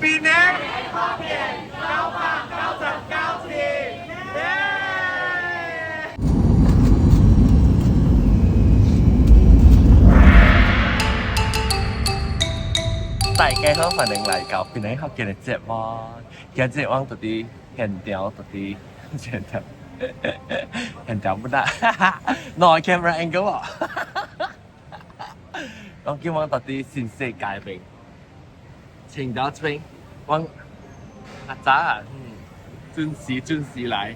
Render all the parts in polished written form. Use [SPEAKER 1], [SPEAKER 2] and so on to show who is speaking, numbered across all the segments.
[SPEAKER 1] 邊呢？999次。耶！大家好，歡迎來到檳城福建的節目。今日我佇佇現場，佇佇現場，現場不得，no camera angle 哦。我叫我佇佇新世界邊，青島這邊，我較早啊，準時準時來，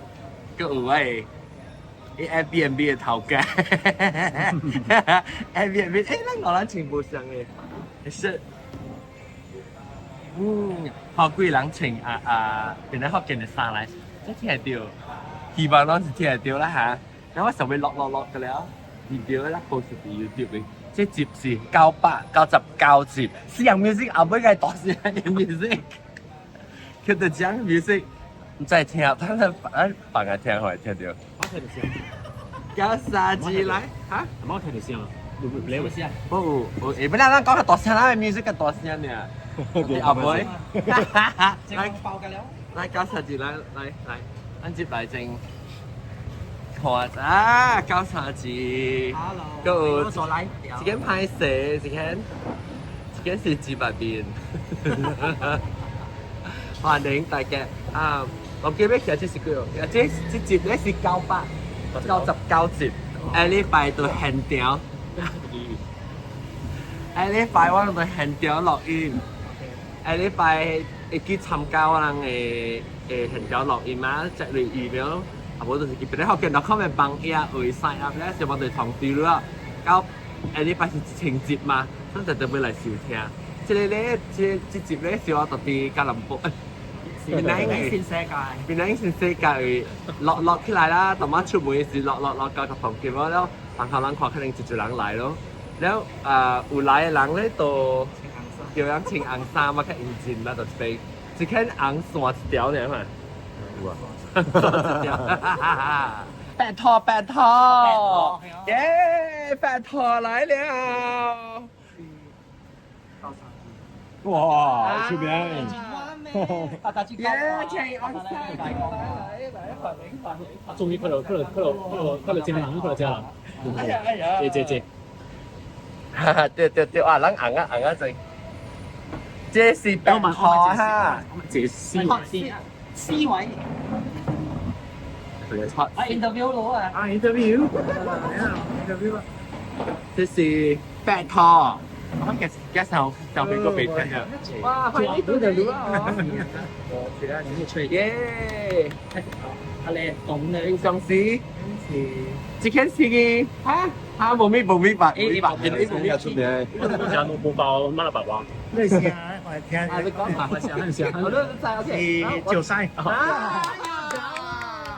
[SPEAKER 1] 閣有我的 Airbnb 的頭家，Airbnb，咱五人穿無相的，是。好幾人穿啊啊，檳城福建的衫來，才聽得著，希望攏是聽得著啦哈。然後我想欲錄錄錄個了，video 啦 post 佇 YouTube 裡。這集是999集，西洋 music 後尾該大聲的 music，叫做講 music，毋知聽，等下咱放來聽，會聽著。
[SPEAKER 2] 我聽著聲。
[SPEAKER 1] 九三字來，哈？
[SPEAKER 2] 我聽著聲，你有聲？
[SPEAKER 1] 有有，欸，本來咱講較大聲，咱的 music 較大聲爾。後尾，來
[SPEAKER 3] 爆㗎了。
[SPEAKER 1] 來九三字來來來，咱接來正。看啊，九三字。
[SPEAKER 3] Hello。
[SPEAKER 1] 閣有
[SPEAKER 3] 所來。
[SPEAKER 1] 一間歹勢，一間一間是豬肉麵。歡迎大家啊！我記得其實這是幾號？這這集咧是999集，下禮拜就現場。下禮拜我攏現場錄音。下禮拜會去參加我人的的現場錄音啊，接類 email，啊無就是去檳城福建 .com 的網頁位 sign up 咧，是我就通知你啊。到下禮拜是1000集嘛，所以就特別來收聽。這個咧，這這集咧是我特佇吉隆坡，檳城
[SPEAKER 3] 新世界，
[SPEAKER 1] 檳城新世界位落落起來啦，逐擺出門時落落落到房間了，門口人看可能一濟人來咯。了啊，有來的人咧都叫人穿紅衫嘛，較應景啦，就一邊一件紅線一條爾嘛。有啊，一條。拜託拜託，耶！拜託來了。
[SPEAKER 2] 哇，出名！
[SPEAKER 1] 耶！穿紅衫，來來來，歡迎歡迎。
[SPEAKER 2] 終於看到看到看到看到看到真人，看到真人。
[SPEAKER 1] 哎呀哎呀！
[SPEAKER 2] 謝謝謝。
[SPEAKER 1] 哈哈，對對對，啊，咱紅啊紅啊濟。這是白拖哈，
[SPEAKER 2] 這是
[SPEAKER 3] C 位。啊，interview 攞啊！
[SPEAKER 4] 啊，interview，interview 啊！
[SPEAKER 1] 這是白拖。我其實介紹就俾個鼻聽啊！哇，歡迎到嚟啊！耶！
[SPEAKER 3] 阿你懂你
[SPEAKER 1] 平常時，這件事嘅哈哈無咪無咪白，無咪白，你無咪
[SPEAKER 2] 出名。食萝卜包，馬來白話。
[SPEAKER 4] 你是啊，我聽。
[SPEAKER 1] 啊，你講嘛？
[SPEAKER 2] 我是
[SPEAKER 1] 我都知 OK。
[SPEAKER 4] 是九賽。
[SPEAKER 1] 啊！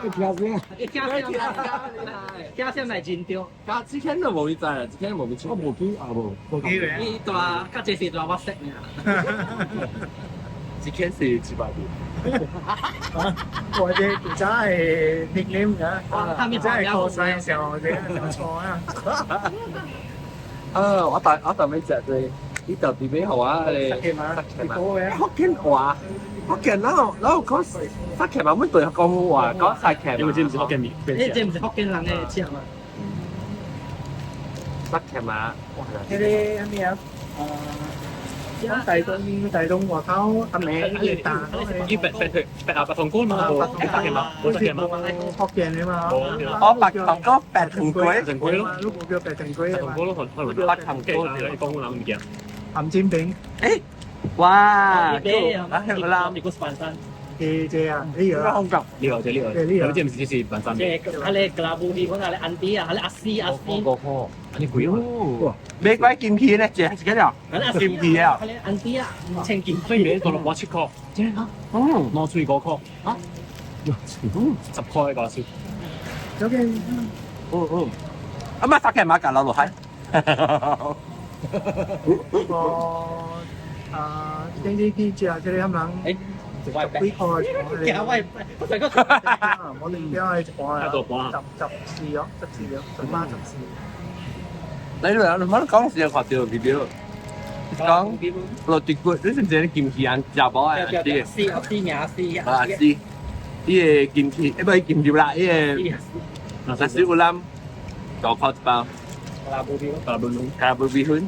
[SPEAKER 4] 聽聲，
[SPEAKER 3] 聽聲，聽聲來真對。
[SPEAKER 1] 啊，這件都無咪知啦，這件無咪出。
[SPEAKER 2] 我無記啊無，
[SPEAKER 4] 無記咧。
[SPEAKER 3] 伊大，較濟是大我識爾。
[SPEAKER 1] 這件是幾百蚊。
[SPEAKER 4] 我這古早的 nickname 啊，
[SPEAKER 3] 古
[SPEAKER 4] 早的考試上這上錯啊。
[SPEAKER 1] 啊，我大我大尾食對，你到底欲予我咧？
[SPEAKER 4] 福建嘛，
[SPEAKER 1] 福建話，福建哪有哪有講福建嘛？阮對講話講福建嘛。
[SPEAKER 2] 因為這毋是福建麵。
[SPEAKER 3] 欸，這毋是福建人的食嘛？
[SPEAKER 1] 福建嘛。
[SPEAKER 4] 那個啥物啊？台東台東外口阿妹伊打，
[SPEAKER 2] 伊白白白啊白糖粿嘛，無福建嘛，無福建嘛，
[SPEAKER 4] 福建的嘛。
[SPEAKER 1] 哦，白糖粿白糖粿，
[SPEAKER 2] 糖粿咯，
[SPEAKER 4] 你無叫白糖粿
[SPEAKER 2] 白糖粿咯，
[SPEAKER 1] 白糖粿，
[SPEAKER 2] 你講人物件。
[SPEAKER 4] 鹹煎餅。
[SPEAKER 1] 欸，哇！
[SPEAKER 3] 啊，
[SPEAKER 1] 啦，
[SPEAKER 2] 你個是板山。
[SPEAKER 4] 這這啊，呢個。
[SPEAKER 1] 香港。
[SPEAKER 2] 呢個這呢個，呢個這毋是這是板山。
[SPEAKER 3] 這個，啊咧格拉布里，我啊咧安迪啊，啊咧阿西阿西。
[SPEAKER 2] 五塊，按呢貴哦。
[SPEAKER 1] 買塊金皮咧，這是幾條？金皮啊！
[SPEAKER 3] 啊咧安迪啊，千金。
[SPEAKER 2] 買個六七塊，這啊，攞出5塊，啊，10塊個少。
[SPEAKER 4] 有嘅。
[SPEAKER 1] 嗯。啊媽，福建馬夾落落海。
[SPEAKER 4] 我啊，頂次去食這個啥人？
[SPEAKER 3] 欸，
[SPEAKER 4] 十幾塊。
[SPEAKER 3] 驚我，我成個。
[SPEAKER 4] 我哋而家係一半啊，十十四哦，十四哦，十八十四。
[SPEAKER 1] 你嚟，你乜講時就看到 video。講落地骨，你是唔是金魚人食無啊？
[SPEAKER 3] 對對對，是是名是
[SPEAKER 1] 啊是，伊個金魚，欸不是金魚啦，伊個 nasi ulam 5塊一包，
[SPEAKER 3] Kerabu bihun，
[SPEAKER 1] Kerabu bihun，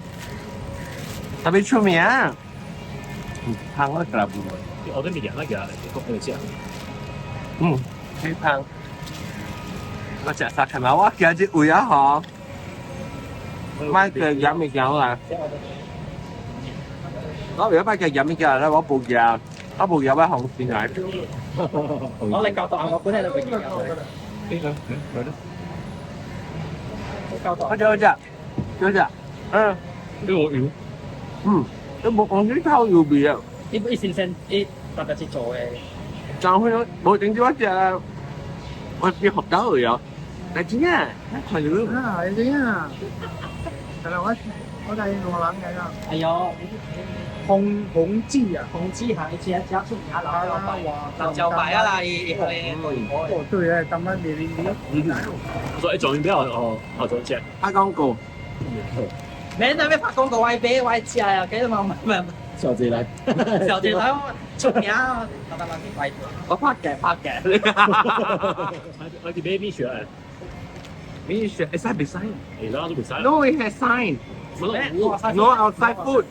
[SPEAKER 1] 特別出名。香啊，kerabu。
[SPEAKER 2] 我都未食那個，國內食。
[SPEAKER 1] 嗯，幾香。我食啥看嘛？我今日胃啊吼，買個鹽物件啦。我如果買個鹽物件咧，我無夾，我無夾我紅線來。
[SPEAKER 3] 我你教導我本來就未見。
[SPEAKER 1] 呢個，嗯，
[SPEAKER 3] 教導。
[SPEAKER 1] 好食好食，好食。嗯，
[SPEAKER 2] 呢個油，
[SPEAKER 1] 嗯，都無講啲臭油味啊。
[SPEAKER 3] 伊伊新鮮，伊特別去做的。
[SPEAKER 1] 但係無定住我食，我變學到去啊。但真啊，看到。
[SPEAKER 4] 啊，係真啊！但係我我係羅蘭嘅啦。
[SPEAKER 3] 哎呦，
[SPEAKER 4] 紅紅記啊，
[SPEAKER 3] 紅記行一隻隻出名老招牌，老招牌啊啦，伊伊個。
[SPEAKER 4] 哦，對啊，當晚袂啉
[SPEAKER 2] 嗯，所以做比較哦，好做食。
[SPEAKER 1] 拍廣告。
[SPEAKER 3] 免那欲拍廣告，我買我食啊，幾多嘛唔唔。
[SPEAKER 2] 小姐來，
[SPEAKER 3] 小姐來，出名啊，大家人去排隊。
[SPEAKER 1] 我拍嘅拍嘅。
[SPEAKER 2] 我去買米血。
[SPEAKER 1] 米血會使袂使？
[SPEAKER 2] 會啦，都袂使。
[SPEAKER 1] No, it has sign. No outside food.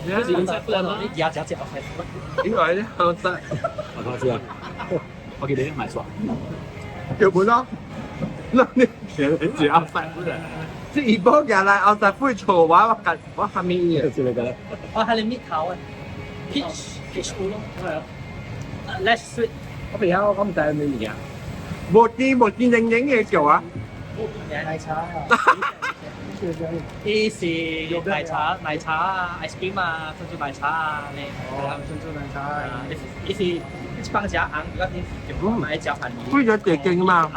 [SPEAKER 2] 這是 inside food 啊！
[SPEAKER 3] 你食食食 outside food。
[SPEAKER 1] 因為 outside。
[SPEAKER 2] 我知啊。我記得買錯。
[SPEAKER 1] 有本咯。那你食 outside food？這伊寶寄來 outside food 錯我，我夾我蝦米
[SPEAKER 2] 嘅？這個。
[SPEAKER 3] 我係你蜜桃啊，peach peach 烏龍。係啊。Less sweet。
[SPEAKER 1] 我袂曉，我毋知咩物件。無甜無甜零零的叫啊。
[SPEAKER 4] 奶茶啊。
[SPEAKER 3] 伊是奶茶、奶茶啊，ice cream 啊，珍珠奶茶啊，呢。
[SPEAKER 4] 哦，珍珠奶茶。
[SPEAKER 3] 伊是一幫食紅，比較甜，買食飯。
[SPEAKER 1] 貴咗幾斤嘛？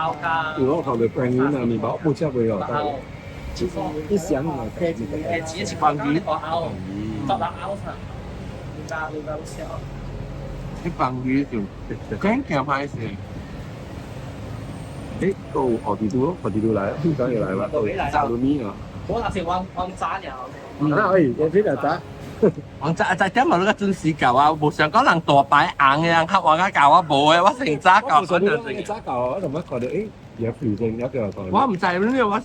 [SPEAKER 2] 有我頭就平啊，麵包不食袂哦。一箱啊，
[SPEAKER 3] 誒，一包魚，熬，十六拗啥？六六六小。
[SPEAKER 1] 一放魚就講行歹勢。
[SPEAKER 2] 誒，個學弟都學弟都來，香港又來嘛，炸滷麵啊。
[SPEAKER 3] 我那是往往炸了。
[SPEAKER 2] 啊，哎，我這個炸。
[SPEAKER 1] 我早早點嘛，你個準時到啊！無想講人大牌紅的人較晚較到，我無的，我先早到。
[SPEAKER 2] 我早到，我怎麼看到誒？有肥定有個。
[SPEAKER 1] 我毋知，因為我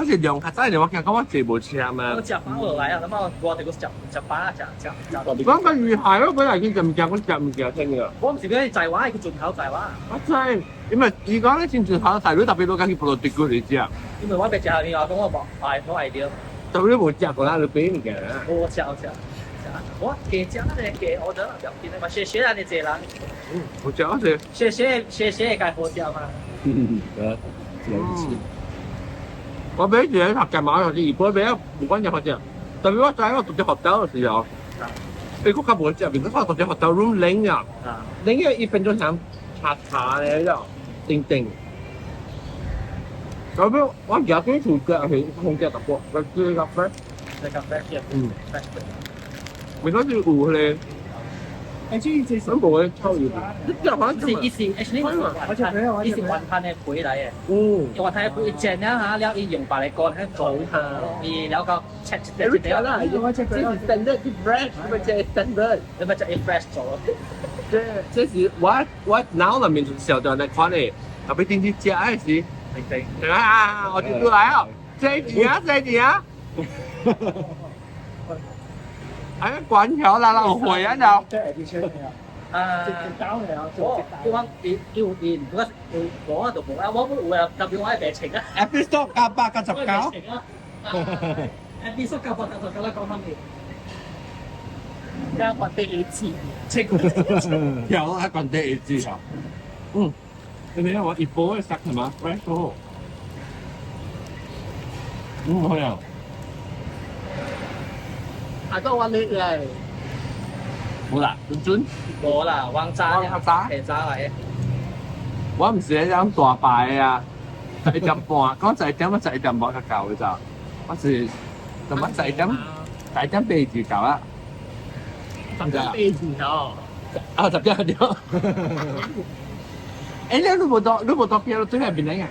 [SPEAKER 1] 是量較早，我驚講我坐無車嘛。
[SPEAKER 3] 我食飽落來啊，咁啊，我就閣食食飽食食食。
[SPEAKER 1] 我個魚蟹我本來去食物件，我食物件先個。
[SPEAKER 3] 我毋是講載我，去盡頭載我。
[SPEAKER 1] 我知，因為伊講咧真盡頭載你，特別你敢去葡萄地區嚟食。
[SPEAKER 3] 因為我袂食下面，我講我無愛，我愛著。
[SPEAKER 1] 特別你無食過，咱就買物件。
[SPEAKER 3] 無食有食，我加食那個加我得不要緊嘛，謝謝咱的濟人。
[SPEAKER 1] 嗯，有食我食。
[SPEAKER 3] 謝謝謝謝會好食嘛。
[SPEAKER 2] 嗯，
[SPEAKER 1] 嗯。我買一個學幹嘛？就是伊買啊，無管食好食。特別我知我讀隻學校的時候，伊閣較無食，變做我讀隻學校 room 冷啊，冷啊，伊變做像茶茶咧，種叮叮。後尾我行過厝食是空食淡薄，我叫咖啡。
[SPEAKER 3] 食咖啡，
[SPEAKER 1] 嗯。沒講是有迄個。
[SPEAKER 4] 欸，這這
[SPEAKER 1] 咱無咧臭油，你食反
[SPEAKER 3] 是伊是 actually 伊是雲吞的皮來的。
[SPEAKER 1] 嗯。
[SPEAKER 3] 雲吞的皮煎了哈，了伊用別個乾去做，伊了個切一塊一塊
[SPEAKER 1] 啦。這是 standard，這 fresh，這是 standard，
[SPEAKER 3] 你咪就 fresh 做。
[SPEAKER 1] 這這是我我腦內面就是小段來看的，特別頂去食的是，對啊，我就出來哦，這錢啊，這錢啊。哎，關橋啦，有會啊，就。
[SPEAKER 3] 啊，我我伊有伊，我有我就無啊，我有啊，特別我愛白穿啊。
[SPEAKER 1] Apple Store 899。
[SPEAKER 3] Apple Store 899啦，講翻你。加關帝一字，這個。
[SPEAKER 1] 有啊，關帝一字啊。嗯，你睇我一波嘅食係嘛？fresh 哦。嗯，好呀。
[SPEAKER 3] 啊，個我你嚟。
[SPEAKER 1] 冇啦，準準。
[SPEAKER 3] 無啦，王炸，
[SPEAKER 1] 王炸，
[SPEAKER 3] 炸來。
[SPEAKER 1] 我毋是迄種大牌啊，11點半，講11點，我11點半才到的咋。我是怎麼十一點，11點八就到啊。
[SPEAKER 3] 10點八哦。
[SPEAKER 1] 啊，10點對。欸，你無到，你無到邊，對下邊來啊？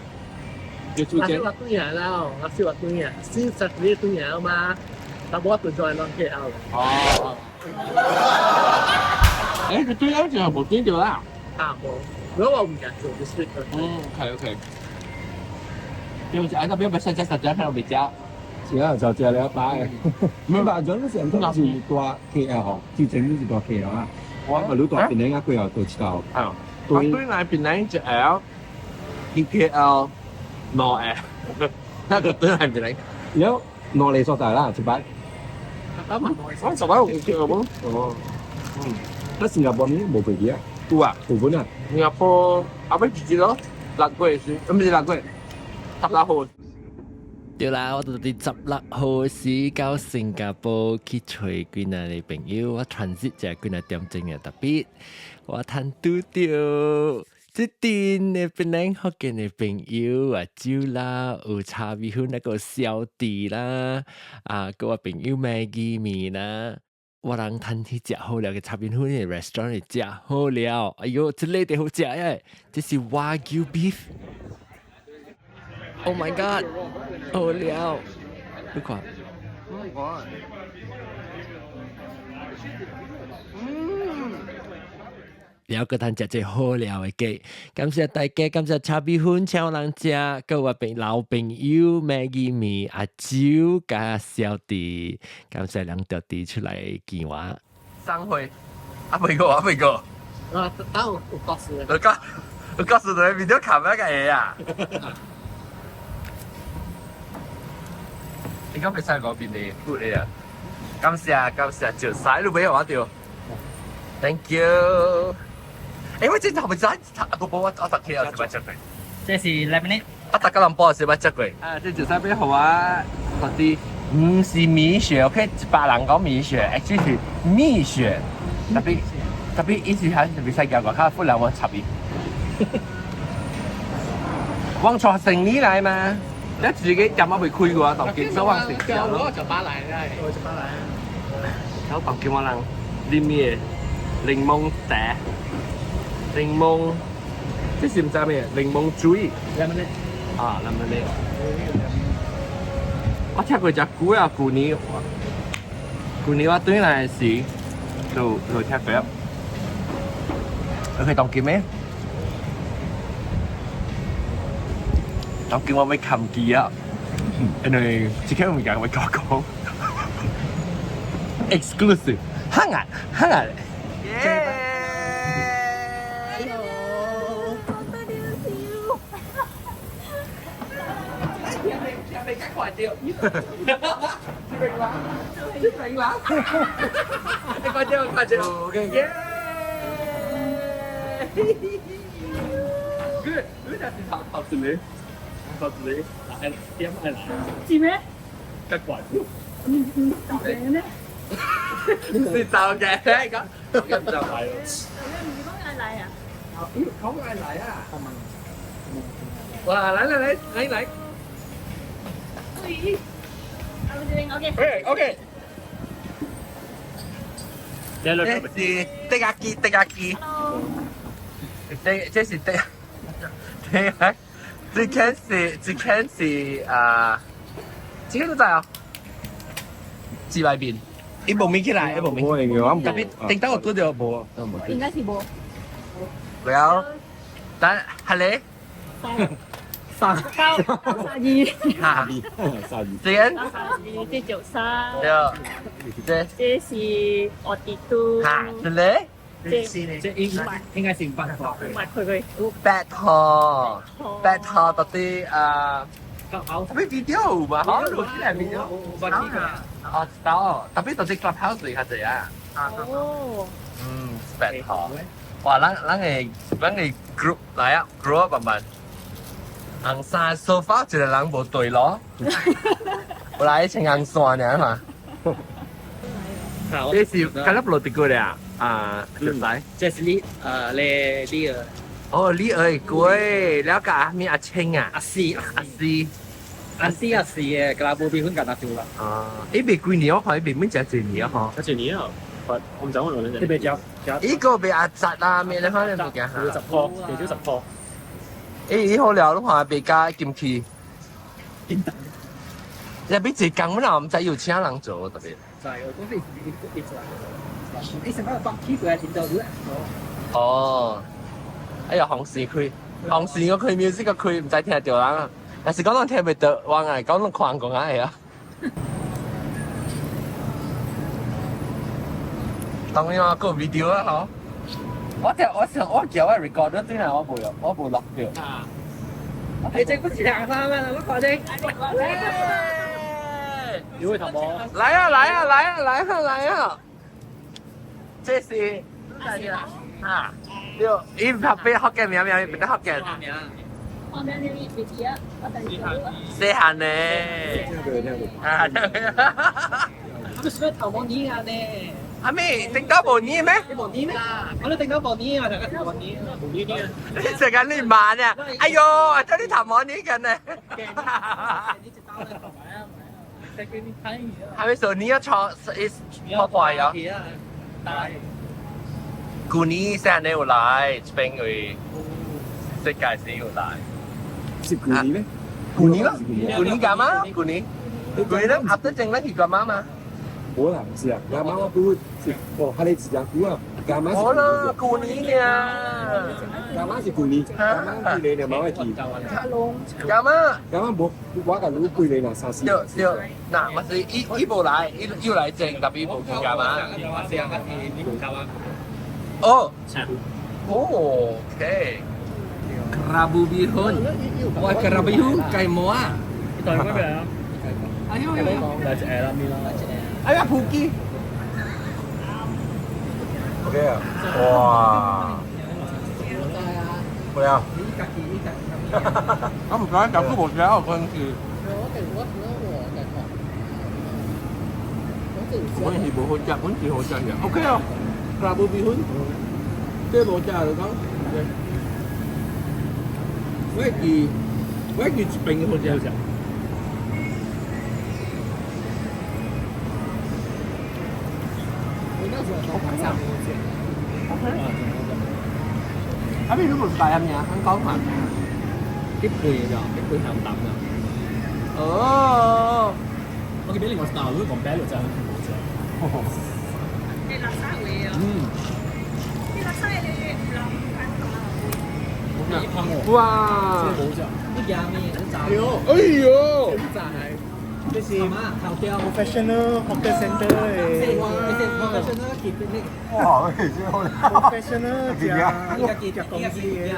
[SPEAKER 3] 我是我對來啦，我是我對啊，是十幾對來嘛。
[SPEAKER 4] 但我斷咗係兩 KL。
[SPEAKER 1] 哦。誒，佢對啱就係無對到啦。
[SPEAKER 4] 啊無，如果我唔敢做 district。
[SPEAKER 1] 嗯，OK OK。因為喺那邊咪實際實際喺度未食。
[SPEAKER 5] 是啊，就食了擺。唔係，陣時都是住 KL 吼，之前你是住 KL 啊。我你住檳城啊，過後到一道。
[SPEAKER 1] 啊。對。對來檳城一 L，去 KL 兩 L，那個對來檳城。
[SPEAKER 5] 了兩個所在啦，一擺。
[SPEAKER 1] 我十擺有去過無？
[SPEAKER 5] 哦。嗯。那新加坡呢？無飛機啊？
[SPEAKER 1] 有啊。
[SPEAKER 5] 有本啊？
[SPEAKER 1] 新加坡後尾一日咯，6月時，唔是6月，16號。
[SPEAKER 6] 對啦，我到佇16號時到新加坡去揣幾若个朋友，我 transit 食幾若點鐘嘅，特別我趁拄著這陣的檳城福建的朋友啊，酒啦，有茶米粉那個小弟啦，啊，閣我朋友 Maggie 麵啦，我人趁去食好料嘅炒麵粉的 restaurant 嚟食好料，哎喲，這个就好食誒，這是 Wagyu beef。Oh my god！好料，你看。嗯。了閣通食這好料的雞，感謝大家，感謝炒米粉請我人食，閣我朋老朋友 Maggie 麵阿酒佮小弟，感謝兩條弟出來見我。
[SPEAKER 1] 三歲，啊未過，啊未過。
[SPEAKER 4] 啊，等有故事。
[SPEAKER 1] 有故有故事就變咗琴一個嘢啊！你講袂使講邊的 food 的啊？感謝感謝，就使都俾我掉。Thank you。欸，我真頭咪知，我我我特起有食捌食過。
[SPEAKER 3] 這是 lemonade。
[SPEAKER 1] 我逐個人波是捌食過。啊，這就使俾予我嗰啲，毋是米血，OK，100人講米血，actually 是蜜雪。特別特別，伊是還是袂使行外口，不然我插伊。往錯城裡來嘛？你自己店仔未開過啊，當今所往成交咯。
[SPEAKER 3] 我就巴來啦，
[SPEAKER 4] 我就巴來。
[SPEAKER 1] 有當今我人啉咩檸檬茶、檸檬，這是毋知咩？檸檬水。
[SPEAKER 3] lemonade。
[SPEAKER 1] 啊，lemonade。我聽過隻久啊，舊年，舊年我轉來時就就聽過。OK，當今咩？當今我欲冚機啊，因為這個物件我講講，exclusive，哈啊哈啊，耶！這邊啦，你快點，快點，OK，耶！Good，你這是頭頭一個。頭一個，來點愛來。
[SPEAKER 7] 是咩？
[SPEAKER 1] 較懸。
[SPEAKER 7] 嗯嗯，就嘅呢？
[SPEAKER 1] 是就嘅，講。我唔就來咯。
[SPEAKER 7] 你唔是講愛來啊？
[SPEAKER 1] 咦，講愛來啊！哇，來來來來來。
[SPEAKER 7] 對。啊，我這邊 OK。
[SPEAKER 1] OK OK。這是滴壓機，滴壓機。
[SPEAKER 7] Hello。
[SPEAKER 1] 這這是滴，滴壓。這間是這間是啊，這間都在啊，自外邊，伊無面起來，伊無面。特別頂到我拄著無。
[SPEAKER 7] 應該是無。
[SPEAKER 1] 了，等係咧。
[SPEAKER 7] 三。三。三二。
[SPEAKER 1] 哈。
[SPEAKER 5] 三二。
[SPEAKER 1] 這間。
[SPEAKER 7] 三二，這就三。
[SPEAKER 1] 對。這。
[SPEAKER 7] 這是奧迪都。
[SPEAKER 1] 哈，這咧。
[SPEAKER 7] 這
[SPEAKER 3] 這應應該是500套。
[SPEAKER 7] 500塊塊。
[SPEAKER 1] 八套，八套到底啊？特別 video 嘛，好，錄起來 video。哦，知道，特別到底 clubhouse 較濟啊。
[SPEAKER 7] 哦。
[SPEAKER 1] 嗯，八套。哇，咱咱個咱個 group 來啊，group 慢慢。紅衫 so far 一個人無對路，我來穿紅衫爾嘛。這是今日落地過咧啊？啊，就使。
[SPEAKER 3] 這是你你你
[SPEAKER 1] 哦，你愛過，了解阿咩阿青啊？
[SPEAKER 3] 阿四
[SPEAKER 1] 阿四
[SPEAKER 3] 阿四阿四嘅，格拉布比分格達掉啦。
[SPEAKER 1] 啊，伊未幾年，我看伊未免食一年啊，嗬。
[SPEAKER 2] 一年啊，我唔知我兩
[SPEAKER 3] 你未食食。
[SPEAKER 1] 伊個袂阿雜啊，咩咧？反正物件
[SPEAKER 2] 十箍，至少10箍。
[SPEAKER 1] 伊伊好料，你看袂加金器。入邊一工本來毋知有請人做特別。
[SPEAKER 3] 就係我公司一做。你成日北起佢係點就點？
[SPEAKER 1] 哦，哎呀，紅線開，紅線我開 music 個開，毋知聽著人啊。但是講攏聽袂到，我係講攏看講啊會啊。當然啊，個 video 啊，嗬。我聽我想我叫我 record 咗，真係我無用，我無錄掉。
[SPEAKER 3] 啊！你這不是兩三萬，我講你。
[SPEAKER 2] 你會頭冇？
[SPEAKER 1] 來啊來啊來啊來啊來啊！這是啊，對，伊拍俾福建名名，變得福建。
[SPEAKER 7] 我名你別記啊，我等你。
[SPEAKER 1] 細漢呢？啊，
[SPEAKER 3] 佢想頭毛呢啊呢？
[SPEAKER 1] 阿妹，頂到無呢咩？
[SPEAKER 3] 你無呢咩？我都頂到無呢啊，大家無呢。
[SPEAKER 2] 無呢啲。
[SPEAKER 1] 你成日你慢啊！哎呦，叫你頭毛呢緊呢？係咪說你要坐是破壞啊？舊年生日有來，這邊位世界是有來。
[SPEAKER 5] 是舊年咩？
[SPEAKER 1] 舊年咯，舊年幹嘛？舊年，舊年咱合得正咱去幹嘛嘛？
[SPEAKER 5] 冇啦，唔是啊，啱啱我估是，哦，係你自己估啊，啱啱是。
[SPEAKER 1] 冇啦，舊年啊。
[SPEAKER 5] 啱啱是舊年，啱啱幾年就冇得記。
[SPEAKER 1] 啱啱。
[SPEAKER 5] 啱啱冇，我甲你幾年啦，三四。
[SPEAKER 1] 對對，嗱，我是伊伊無來，伊又來整，特別無去幹嘛？哦，哦，OK。
[SPEAKER 6] Kerabu bihun，我 kerabu bihun 雞毛啊！
[SPEAKER 2] 對咩啊？
[SPEAKER 6] 哎呦，
[SPEAKER 2] 來隻啦，咪啦。
[SPEAKER 1] 哎呀，普吉。
[SPEAKER 5] OK 啊！哇！會啊！
[SPEAKER 1] 我唔知，就都無食，我講是。阮是無好食，阮是好食嘅。OK 哦，Kerabu bihun，這無食就講。我記，我記一邊好食。啊！你如果大阿名，肯講嘛？
[SPEAKER 2] 啲配就啲配鹹淡㗎。
[SPEAKER 1] 哦，
[SPEAKER 2] 我記得你我大佬講啤就真係好食。
[SPEAKER 7] 你垃圾嚟啊！
[SPEAKER 2] 嗯。
[SPEAKER 7] 你垃圾你唔諗
[SPEAKER 1] 哇！
[SPEAKER 2] 好食。
[SPEAKER 3] 啲嘢咩？
[SPEAKER 5] 哎呦！哎呦！
[SPEAKER 4] 這是 professional hawker center 誒。
[SPEAKER 3] professional 結咩？
[SPEAKER 5] 哇！真好。
[SPEAKER 4] professional 食食公司嘅。
[SPEAKER 3] 食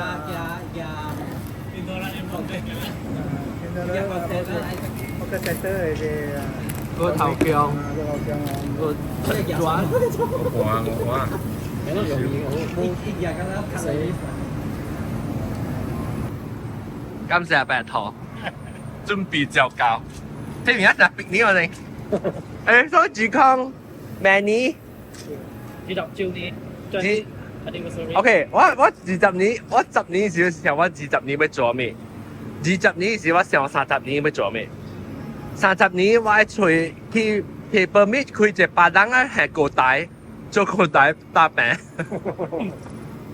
[SPEAKER 4] hawker center 嘅啫。
[SPEAKER 1] 個頭姜。
[SPEAKER 4] 個頭姜啊。
[SPEAKER 1] 個轉。
[SPEAKER 5] 我我。
[SPEAKER 1] 感謝白頭，準備較高。這名字逼你我哋。誒，所以健康，明年。
[SPEAKER 3] 29年。
[SPEAKER 1] OK，我我20年，我十年時想我20年欲做咩？20年時我想30年欲做咩？30年我愛出去去 permit 開一個巴人啊，係高台做高台打平。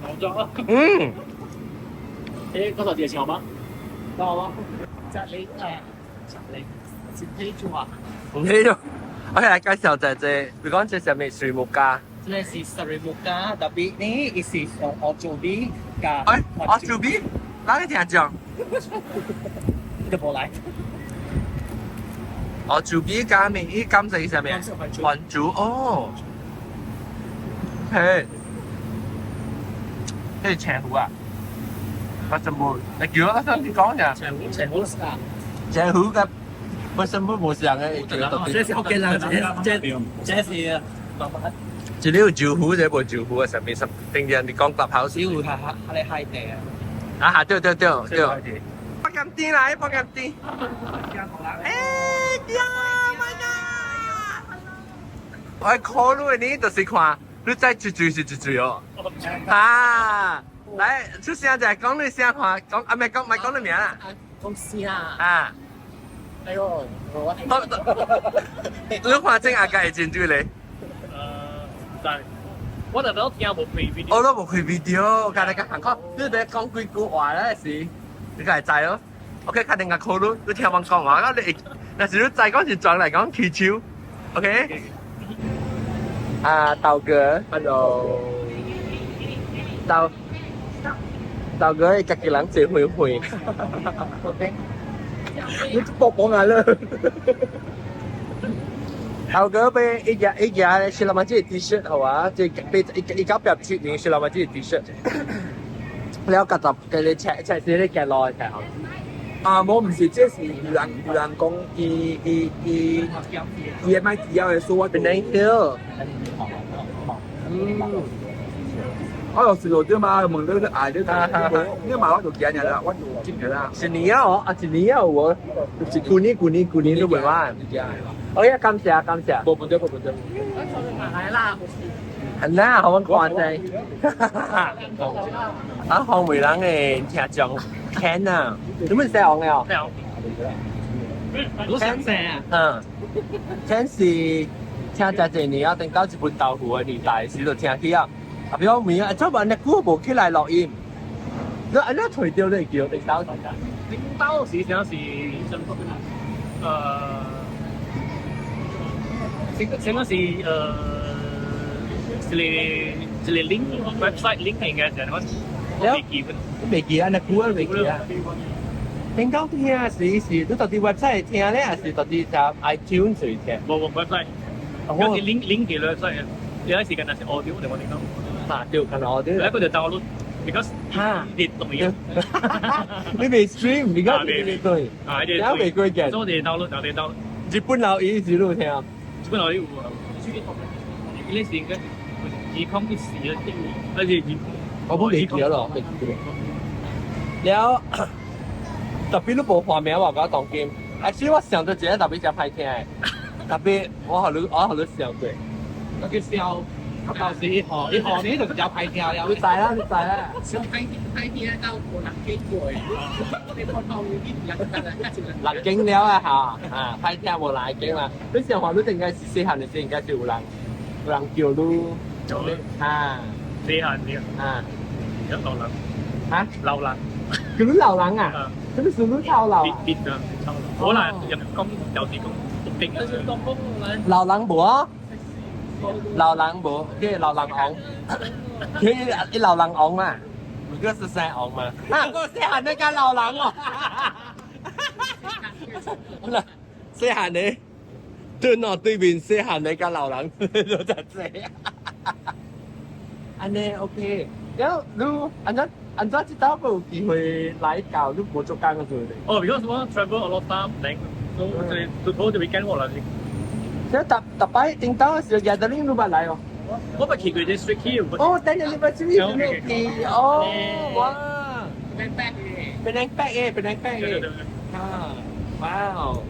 [SPEAKER 2] 好咗。
[SPEAKER 1] 嗯。
[SPEAKER 2] 誒，嗰頭電視好嗎？
[SPEAKER 3] 到嗎？十你十你，是睇住啊？
[SPEAKER 1] 唔睇住。OK，來介紹一下，你講這是咩水木家？
[SPEAKER 3] 這個是水木家，特別呢，伊是用澳洲米加。
[SPEAKER 1] 哎，澳洲米，哪個聽講？
[SPEAKER 3] 你過來。
[SPEAKER 1] 澳洲米加咩？伊感謝啥物？番薯哦。嘿，這是青魚啊！我全部，你叫我上次講下。
[SPEAKER 3] 青魚，青魚是啊。
[SPEAKER 1] 青魚甲本身本無相嘅，
[SPEAKER 3] 這是福建人，這這是。
[SPEAKER 1] 這裡有招呼，這無招呼啊！上面十定人哋講搭口
[SPEAKER 3] 招呼係係係海地啊！
[SPEAKER 1] 啊，對對對對。北金店來，北金店。哎呀，my god！我考慮你就是看，你再一嘴是一嘴哦。啊，來出聲就係講你聲看，講啊，咪講咪講你名啦。
[SPEAKER 3] 公司啊。
[SPEAKER 1] 啊。
[SPEAKER 3] 哎呦，我。
[SPEAKER 1] 你看正阿家會真對咧。
[SPEAKER 2] 我特登聽無開 video，
[SPEAKER 1] 我都無開 video，今日個行講，你別講幾句話咧是，你個會知哦。OK，確定個考慮，你聽我講話，你會，若是你再講是轉來講起手，OK？啊，豆哥，hello，豆豆哥會家己人坐灰灰。
[SPEAKER 4] 你搏講下啦。
[SPEAKER 1] 豆哥買一件一件是老媽這個 T 恤好啊，這買一一九八七年是老媽這個 T 恤。了夾雜給你車車是你行路的時候。
[SPEAKER 4] 啊，我唔是，這是有人講，伊伊伊伊會買資料的，所以我
[SPEAKER 1] 變得對。嗯。
[SPEAKER 4] 我有時路對嘛，問到個愛你，你嘛我就驚啦，我就進啦。
[SPEAKER 1] 一年啊，哦，啊一年啊有無？是舊年舊年舊年都袂完。哦呀，感謝感謝。
[SPEAKER 4] 無問題無問題。
[SPEAKER 3] 來啦，
[SPEAKER 1] 係啦，好阮看者。啊，黃梅人的聽眾 Ken 啊，你們姓王的哦？
[SPEAKER 3] 我想姓啊。
[SPEAKER 1] 嗯，Ken 是聽真濟年啊，等到一本豆腐的年代時就聽起啊。啊，比如講問啊，做乜你久無起來錄音？你按怎揣著你叫頂到？
[SPEAKER 2] 頂到時陣是先嗰時一個一個 link website link 應該係我未記得。
[SPEAKER 1] 未記啊，你久啊未記啊。頂到聽是是，你到底 website 聽咧，還是到底在 iTunes 上聽？
[SPEAKER 2] 無無 website，有時 link 嘅 website，有時間係 audio 嚟我哋講。
[SPEAKER 1] 啊，對，可能 audio。
[SPEAKER 2] 一個就 download，because
[SPEAKER 1] 哈，
[SPEAKER 2] 你對
[SPEAKER 1] 你未 stream，你講你對，
[SPEAKER 2] 啊，
[SPEAKER 1] 你未過嘅。
[SPEAKER 2] 所以我哋 download，我哋 download。
[SPEAKER 1] 日本老伊是你聽？
[SPEAKER 2] 日本老伊有啊，呢時應該2014啊，還是二？
[SPEAKER 1] 我本未記得咯，未記得。了，特別你無畫面我講當今，actually 我想到一個特別真歹聽的，特別我予你我予你笑過。
[SPEAKER 3] 我叫笑，到時一學一學你就有歹聽了。
[SPEAKER 1] 你知啦，你知啦。
[SPEAKER 3] 小歹歹聽到無人見過，你普通一人
[SPEAKER 1] 六經了啊嚇，啊歹聽無人會經啦。你想話你應該是細漢的時，應該是有人有人叫你，啊，
[SPEAKER 2] 細漢啲
[SPEAKER 1] 啊，
[SPEAKER 2] 有老人，
[SPEAKER 1] 嚇，
[SPEAKER 2] 老人，
[SPEAKER 1] 叫你老人啊？這個是你臭老？
[SPEAKER 2] 別別啊，臭老。可能人講就是講別
[SPEAKER 1] 老人無啊？老人無，叫老人王，佢一老人王嘛，唔過十三王嘛。啊，我細漢那個老人哦。好啦，細漢的，對喏，對面細漢那個老人，就這樣。按呢 OK，然後你按怎按怎這道有機會來到你無做工嘅時候？
[SPEAKER 2] 哦，because 我 travel a lot time，所以就就就 weekend 我啦。
[SPEAKER 1] 這逐逐擺頂到時 gathering 你捌來哦？
[SPEAKER 2] 我捌去過啲 Street Hill。
[SPEAKER 1] 哦，等陣你捌去去去哦，哇！
[SPEAKER 3] 變白嘅，
[SPEAKER 1] 變白嘅，變白嘅。啊，哇哦！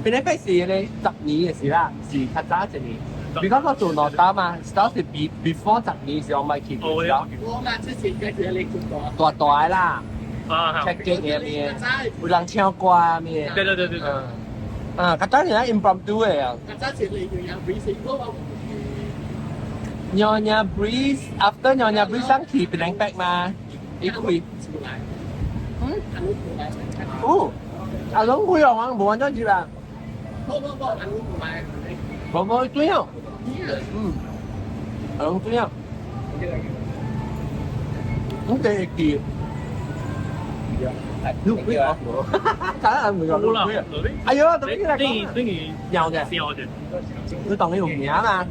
[SPEAKER 1] 變白是咧10年嘅事啦，是較早一年。比如講我做兩單嘛，當時 before 10年時我咪去過。
[SPEAKER 3] 我嘛之前嘅時你做過。
[SPEAKER 1] 大大啦，
[SPEAKER 2] 啊，
[SPEAKER 1] 吃雞嘅面，有人唱歌面。
[SPEAKER 2] 對對對對對。
[SPEAKER 1] 啊，較早是咱 impromptu 的啊。
[SPEAKER 3] 較早時你要有 breeze 我話。
[SPEAKER 1] Nyonya Breeze after Nyonya Breeze 上去 Penang Back 嘛，伊開。嗯？哦，阿龍開哦，無完全入啊。
[SPEAKER 3] 無無無，阿龍唔來。
[SPEAKER 1] 無無對哦。嗯。阿龍對哦。我第一記。你會啊？當然唔會啦。哎呦，特別來講，有嘅，你當你有名嘛？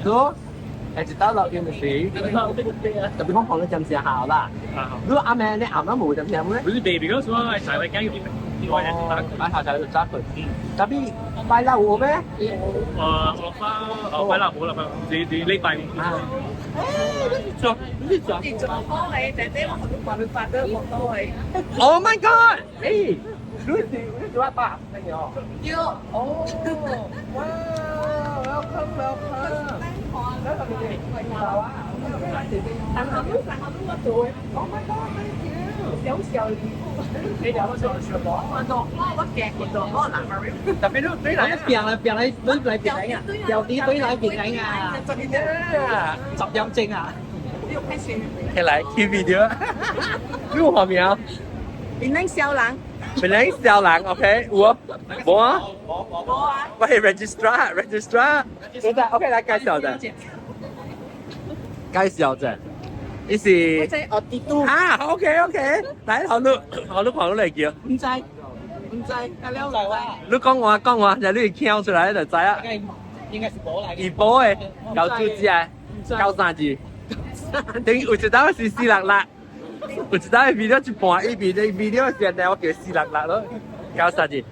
[SPEAKER 1] 做，一道錄音時，特別講講得真正好啦。如果阿妹你阿媽冇點聲咩？
[SPEAKER 2] 不是 baby 嗰時候，係會驚我
[SPEAKER 1] 我下就揸佢。特別拜六有咩？
[SPEAKER 2] 我翻，哦拜六冇啦，你你禮拜五。
[SPEAKER 1] 做，你做。
[SPEAKER 7] 你做幫你姐姐，我同你話你發得好多嘅。
[SPEAKER 1] Oh my god！誒，你是你是我爸，咩哦？
[SPEAKER 7] 對。
[SPEAKER 1] 哦，哇，welcome welcome。Oh my god，thank you！
[SPEAKER 7] 小小禮物。
[SPEAKER 1] 你兩個做什麼？
[SPEAKER 7] 我做我夾我做我拿。
[SPEAKER 1] 特別你對來
[SPEAKER 3] 變來變來對來變來啊，掉啲對來變來啊，10點鐘啊。
[SPEAKER 1] 起來 keep video，你有畫面啊？
[SPEAKER 7] 你能小人？
[SPEAKER 1] 本來小人，OK，有啊，無啊？我係 registrar，registrar。我在 OK 來介紹者，介紹者，伊是
[SPEAKER 7] 我這哦，地都
[SPEAKER 1] 啊，OK OK，來，好你，好你看你來叫，
[SPEAKER 7] 毋知毋知，啊了來啊，
[SPEAKER 1] 你講話講話，就你聽出來就知啊。
[SPEAKER 3] 應該是無來。
[SPEAKER 1] 怡保的，九主子啊，九三字，等於有一道是四六六，有一道 video 一半，伊邊 video 時陣我叫四六六咯，九三字。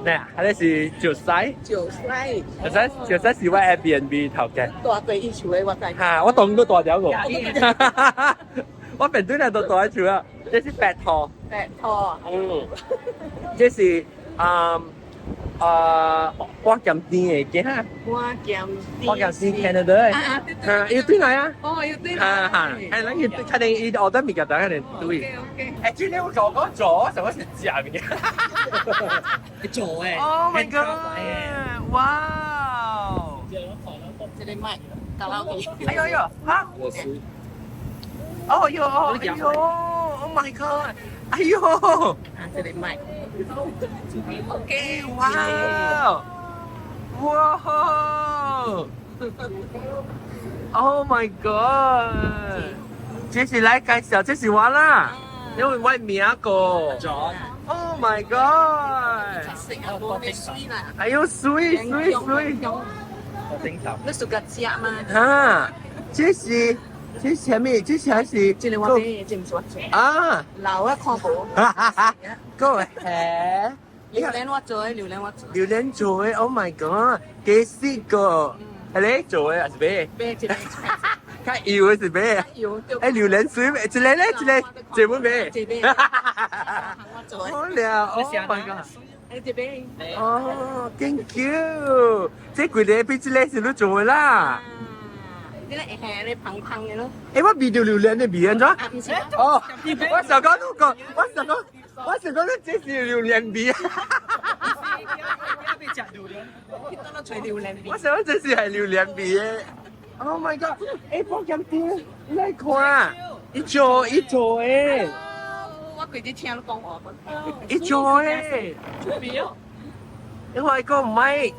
[SPEAKER 1] 咩？彼个是石西，
[SPEAKER 7] 石西，
[SPEAKER 1] 石西石西是我 Airbnb 頭家。
[SPEAKER 7] 大過伊厝的我知。
[SPEAKER 1] 哈，我當都大條個。我平對來都大厝啊，這是白兔。
[SPEAKER 7] 白兔。
[SPEAKER 1] 嗯，這是啊啊，我鹹甜的囝。
[SPEAKER 7] 我鹹
[SPEAKER 1] 我鹹甜 Canada 的。
[SPEAKER 7] 啊
[SPEAKER 1] 哈，伊對來啊。
[SPEAKER 7] 哦，伊對來。
[SPEAKER 1] 哈哈，係咱去確定伊學得物件，當然對。
[SPEAKER 7] OK OK。
[SPEAKER 1] 欸，今天我講講做，什麼是食物件？
[SPEAKER 3] 做誒。
[SPEAKER 1] Oh my god！哇！
[SPEAKER 7] 這個麥，卡拉 OK。
[SPEAKER 1] 哎呦呦，哈！哦呦，哎呦，Oh my god！哎呦，
[SPEAKER 7] 啊，這個麥。OK，
[SPEAKER 1] 哇！哇！Oh my god！這是來介紹，這是我啦，因為我名個。Oh my god！哎呦，水水水！
[SPEAKER 7] 你屬個食嗎？
[SPEAKER 1] 哈，這是這是啥物？這是還是？
[SPEAKER 7] 這個我買，這毋是我做。
[SPEAKER 1] 啊！
[SPEAKER 7] 老啊，看無。
[SPEAKER 1] 哈哈哈！個蝦。
[SPEAKER 7] 榴蓮我做的，榴蓮我做。
[SPEAKER 1] 榴蓮做的，Oh my god！幾四個？係你做的還是買？
[SPEAKER 7] 買一個。
[SPEAKER 1] 較油的是買？
[SPEAKER 7] 油。
[SPEAKER 1] 哎，榴蓮水買，一個咧，一個這本買。
[SPEAKER 7] 這買。我做的。
[SPEAKER 1] 好了，Oh my god！
[SPEAKER 7] 哎，這邊。
[SPEAKER 1] 哦，Thank you。這幾個比這個是你做的啦。
[SPEAKER 7] 這個會下咧香香的咯。
[SPEAKER 1] 欸，我聞著榴蓮的味按怎？
[SPEAKER 7] 啊，毋是。
[SPEAKER 1] 哦，我想講你講，我想講，我想講你這是榴蓮味。
[SPEAKER 7] 去倒落揣榴蓮味。
[SPEAKER 1] 我想講這是係榴蓮味的。Oh my god！欸，寶劍店，你來看，伊做伊做的。
[SPEAKER 7] 我規日聽你講話。
[SPEAKER 1] 伊做的。你看個麥。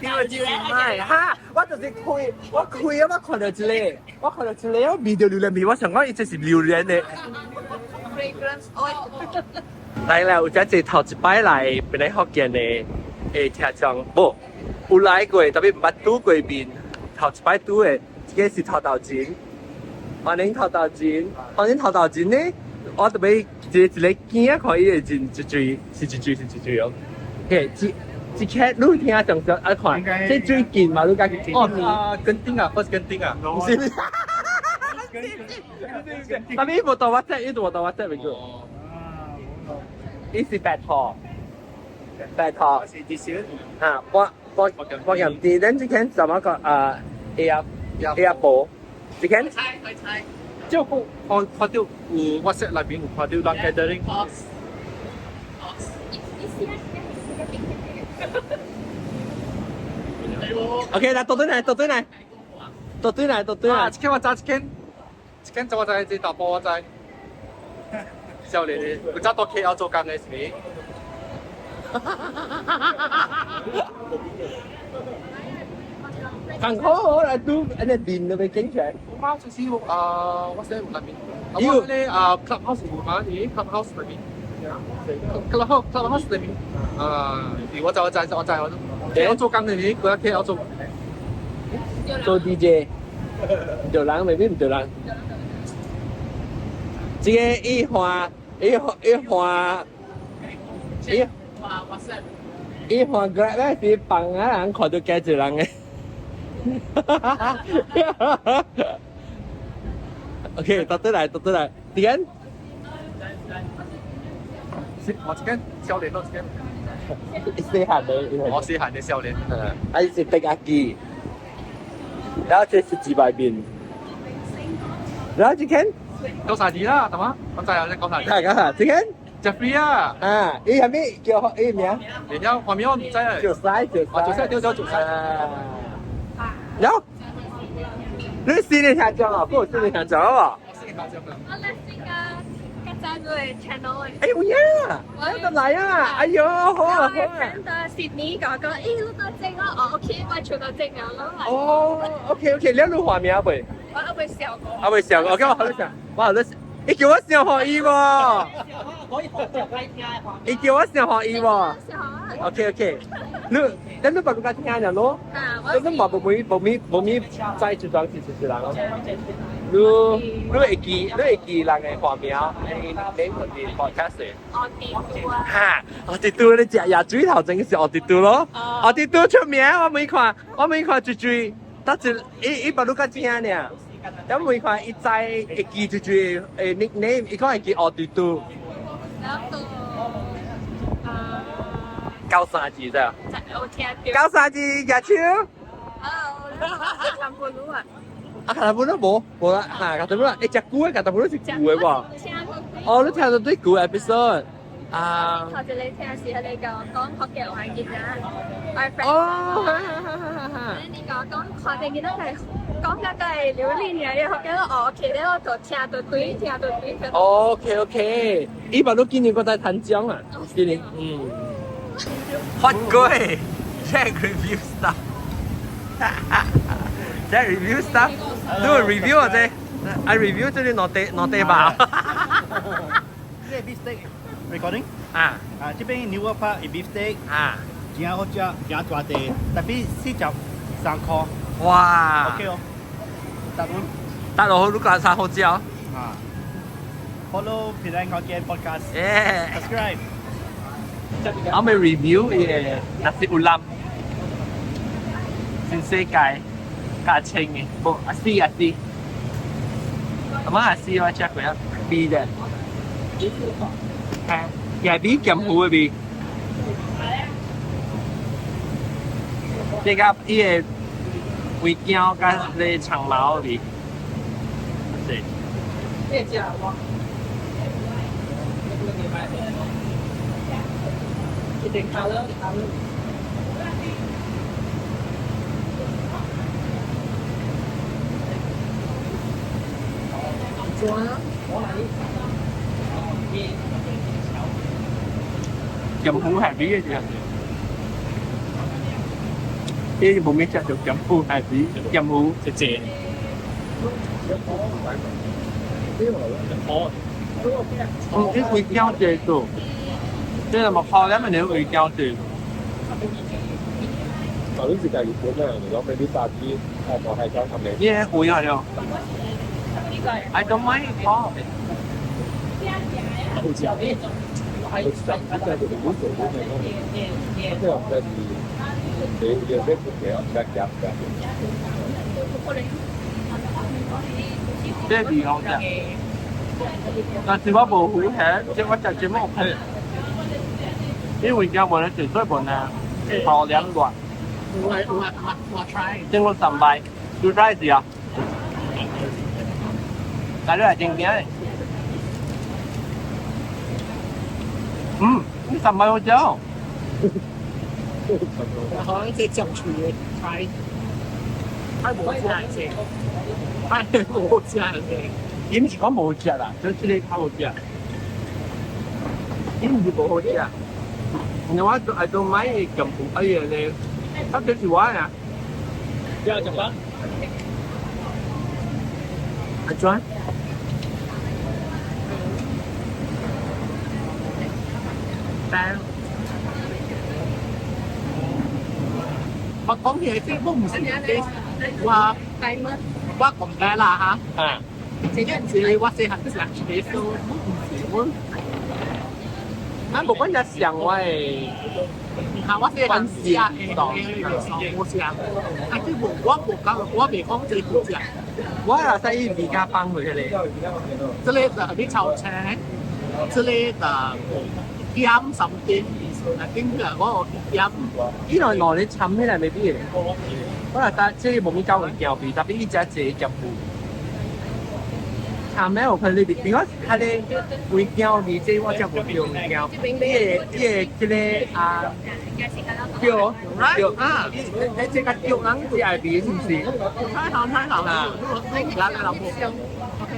[SPEAKER 1] 呢個就是麥哈，我就是開，我開啊，我看到一個，我看到一個，我聞著榴蓮味，我想講伊這是榴蓮的。來來，有遮濟頭一擺來本來福建的的聽眾，無有來過，特別毋捌拄過面。頭一擺拄的，這個是頭頭前，歡迎頭頭前，歡迎頭頭前呢，我特別一個一個鏡看伊的真一水，是一水是一水哦。嘿，這這個你聽上上啊看，這最近嘛，你家己
[SPEAKER 4] 哦啊，墾丁啊，不是墾丁啊，
[SPEAKER 1] 不是。但伊無到我這，伊無到我這咪叫。伊是白兔，白兔。
[SPEAKER 4] 是至少。
[SPEAKER 1] 啊，我我我入啲，咱這間怎麼個啊？A 啊 A 啊寶，這間。
[SPEAKER 7] 猜猜猜。
[SPEAKER 4] 即係我看到有 WhatsApp 內面有看到人 gathering。
[SPEAKER 7] 哦。
[SPEAKER 1] OK，來倒轉來，倒轉來，倒轉來，倒轉來。
[SPEAKER 4] 一間我知，一間，一間我知，這大埔我知。少年的，有早到 KL 做工的是咪？
[SPEAKER 1] 行好好來拄，按呢面都袂緊起來。
[SPEAKER 4] 我媽就是啊，我寫內面，啊我咧啊 Clubhouse 有嘛？咦，Clubhouse 內面，Clubhouse Clubhouse 內面，啊，我知我知我知我，我做工的咪，佢喺 KL 做。
[SPEAKER 1] 做 DJ，毋對人，未必毋對人。這個伊換，伊伊換，伊伊換過來是放啊人看到加一人的。OK，倒轉來，倒轉來，點？
[SPEAKER 4] 我這間少年咯，這間。
[SPEAKER 1] 細漢的，
[SPEAKER 4] 我細漢的少年。
[SPEAKER 1] 嗯，啊，伊是白鴨雞，然後這是雞排麵，然後這間。
[SPEAKER 4] 九三二啦，係嘛？我知啊，你九三二。
[SPEAKER 1] 係九三，這間。
[SPEAKER 4] Jeffrey 啊。
[SPEAKER 1] 啊，伊係咩叫伊名？
[SPEAKER 4] 然後畫面我唔知啊。
[SPEAKER 1] 做西，做西。
[SPEAKER 4] 啊，做西，對對，做西。
[SPEAKER 1] 然後，你新的聽眾啊，不，新的聽眾啊。
[SPEAKER 4] 我新的聽眾啊。
[SPEAKER 8] 我來新啊，較讚你的 channel 的。
[SPEAKER 1] 哎，有影啊，我都來啊！哎喲，好啊好
[SPEAKER 8] 我
[SPEAKER 1] 啊。
[SPEAKER 8] friend 到 Sydney 講講，咦，你都整啊？哦，OK，我全都整啊，我
[SPEAKER 1] 哦，OK OK，你有畫名未？
[SPEAKER 8] 我還未笑過。
[SPEAKER 1] 啊未笑過，我好笑，我好笑，伊叫我笑予伊無？伊叫我笑予伊無？OK OK，你，咱你別個聽下咯。你你嘛無無無咪無咪再一段是一人咯。你你會記你會記人的花名？你你是 podcast 的？
[SPEAKER 8] 哦，地圖啊！
[SPEAKER 1] 哈，哦，地圖你食椰水頭前是哦地圖咯。哦，地圖出名，我每看我每看追追，得一伊伊別你較正爾。我每看伊知會記追追的 nickname，伊講會記哦地圖。
[SPEAKER 8] 然後
[SPEAKER 1] 93字啫。
[SPEAKER 8] 我聽到。
[SPEAKER 1] 93字舉手。
[SPEAKER 8] 哦，看不到啊。
[SPEAKER 1] 啊，卡達布都無，無啦，嚇，卡達布啦，會食久的，卡達布都是舊的無？哦，你聽到對舊 episode 啊？
[SPEAKER 8] 頭一個聽是彼個講福建話囡仔，我 friend。
[SPEAKER 1] 哦，哈哈哈哈！
[SPEAKER 8] 你講講看見囡仔係講甲個係流利爾，福建哦，OK，咧我就聽到對，聽到對。
[SPEAKER 1] OK OK，伊嘛都今年過在談獎啊，今年嗯。發哥，check review stuff。這 review stuff，你有 review 啊這？啊 review 這裡攞地攞地吧。
[SPEAKER 9] 這個 beef steak recording
[SPEAKER 1] 啊
[SPEAKER 9] 啊，這邊牛肉的 beef steak
[SPEAKER 1] 啊，
[SPEAKER 9] 真好食，真大塊，tapi 43箍。
[SPEAKER 1] 哇
[SPEAKER 9] ！OK 哦，大輪。
[SPEAKER 1] 大佬，你講啥好食？
[SPEAKER 9] 啊，Follow Penang Hokkien Podcast。
[SPEAKER 1] 耶
[SPEAKER 9] ！Subscribe。
[SPEAKER 1] 我咪 review 嘅 nasi ulam，新世界。較清嘅，無阿四阿四，阿媽阿四我食過啊，味的，係，也係味鹹糊的味。這個伊個味鏡佮那長毛的味，是。
[SPEAKER 3] 一點 colour colour。
[SPEAKER 1] 鹹糊係味嘅，呢冇咩食就鹹糊係味，鹹糊
[SPEAKER 2] 就正。哦，
[SPEAKER 1] 嗯，呢會膠濟做，即係木殼咧，咪你會膠濟。
[SPEAKER 5] ตอนรู้สึกจากญี่ปุ่นน่ะหรือว่าไม่รู้ตาที่ออกให้เขาทำเลย
[SPEAKER 1] 呢會啊，I don't mind 哦。
[SPEAKER 2] 好食。
[SPEAKER 1] 這味好食，但是我無符合，即我食這麼 OK。因為家無咧食水無呢，頭兩熱。
[SPEAKER 3] 有啊有啊有啊 try。
[SPEAKER 1] 整咗三擺，就 try 試啊。但你係正經的。嗯，你三擺好食。
[SPEAKER 3] 可能這醬醋的 try，太無食嘅，太無食嘅。
[SPEAKER 1] 伊毋是講無食啦，就是這個較好食。伊毋是無好食。你我 I don't mind 鹹糊哎呀咧，他就是我呀。
[SPEAKER 2] 要食飯？
[SPEAKER 1] 阿轉。
[SPEAKER 3] 但我講嘢即我唔是我我講嘅啦嚇。
[SPEAKER 1] 啊。
[SPEAKER 3] 這個是我細漢食的時候，我唔是我。
[SPEAKER 1] 咱無管只上我的，
[SPEAKER 3] 嚇我細漢食的，我食，啊這無我無講，我袂講這好食。
[SPEAKER 1] 我也使伊味加放落去咧。
[SPEAKER 3] 這個就你炒青，這個就鹹 something，啊頂個我鹹。
[SPEAKER 1] 伊內內你摻起來未必會。我若搭這個無咪夠會驚味，特別伊食一個鹹糊。摻咩有可能你比我較咧味驚味，這我食無著味驚。伊個伊個這個啊，對對啊，你這個腳人是愛味是毋是？
[SPEAKER 3] 太好太好啦！來來老婆，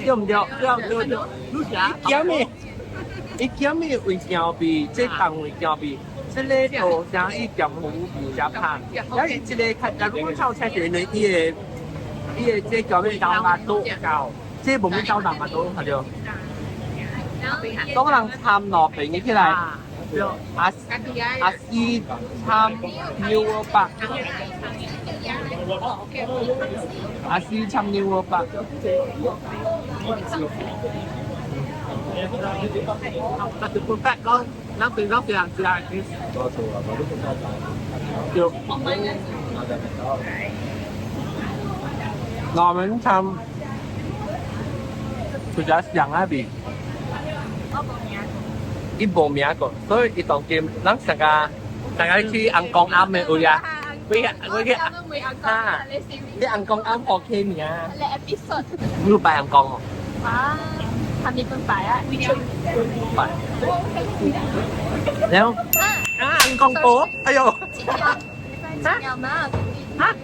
[SPEAKER 1] 對毋對？
[SPEAKER 3] 對對對，你食
[SPEAKER 1] 鹹的。伊減的位橋比，這重位橋比，這个道聲伊鹹魚比較香。啊，伊這個較，如果炒菜是因為伊的這橋面豆較多夠，這無咩豆豆較多，係對。當人參路邊起來，阿阿四參牛肉白，阿四參牛肉白。那就 perfect 咯，咱平常這樣食。對。我們參比較香啊味。伊無名過，所以伊當今咱上個上個去紅光暗的位啊，我去啊，你紅光暗好起名。你有拜紅光哦？
[SPEAKER 8] 啊，係咪本拜啊？
[SPEAKER 1] 拜。然後啊，紅光婆，哎呦！
[SPEAKER 8] 七鳥媽。
[SPEAKER 1] 啊？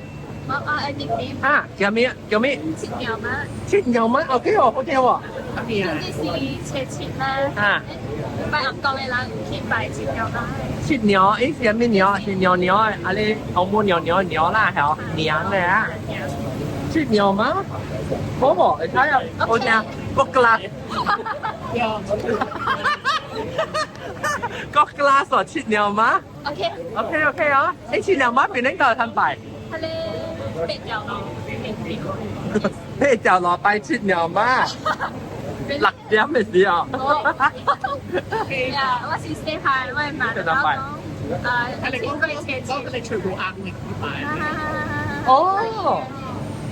[SPEAKER 8] 我我點點。
[SPEAKER 1] 啊，叫咩？叫咩？
[SPEAKER 8] 七鳥媽。
[SPEAKER 1] 七鳥媽，OK 哦，OK 哦。
[SPEAKER 8] 總之是初七啦。
[SPEAKER 1] 啊。
[SPEAKER 8] 拜紅光的人去拜七鳥媽。
[SPEAKER 1] 七鳥，伊是啥物鳥？是鳥鳥的，啊你紅母鳥鳥鳥啦，係娘的啊。七鳥媽？好無？會使啊，我聽國 glass。國 glass 哦，七鳥媽。
[SPEAKER 8] OK。
[SPEAKER 1] OK OK 哦，你七鳥媽邊領導參拜？
[SPEAKER 8] 佢咧八條路。
[SPEAKER 1] 八條路拜七鳥媽。6點的時候。
[SPEAKER 8] 係啊，我是細漢，我的媽就講，七月
[SPEAKER 4] 你全部硬力拜。
[SPEAKER 1] 哦，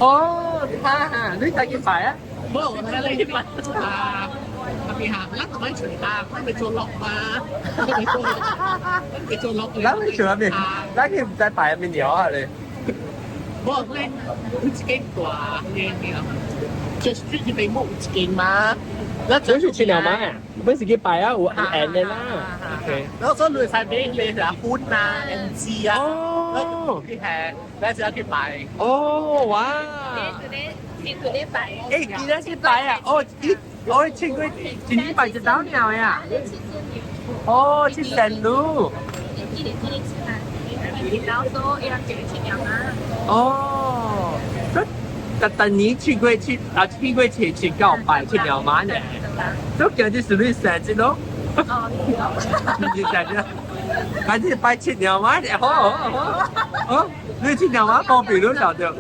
[SPEAKER 1] 哦，哈哈，你自己拜啊？
[SPEAKER 4] 冇，我睇你拜啊，特別行，咱同佢隨行，咱咪做落嘛，咱咪做，咱咪做落。
[SPEAKER 1] 咱咪做咩？咱去唔知拜咩鳥啊你？
[SPEAKER 4] 冇，你有一間大嘅廟，就是最近冇一間嘛。
[SPEAKER 1] 這是七鳥媽啊？本是去拜啊，有緣的啦。OK。
[SPEAKER 4] 然後所以你使俾你係婚啊、NG 啊，
[SPEAKER 1] 哦，
[SPEAKER 4] 佢係，你就去拜。
[SPEAKER 1] 哦，哇！
[SPEAKER 8] 你你拜。
[SPEAKER 1] 欸，今天去拜啊！哦，你我請過一禮拜一道鳥呀。哦，去神路。哦，這特等你去過去啊，去過去去告拜七鳥媽呢？都今日是你生日咯。
[SPEAKER 8] 哦，
[SPEAKER 1] 你生日，反正拜七鳥媽的，好好好，好，你七鳥媽保庇你曉得。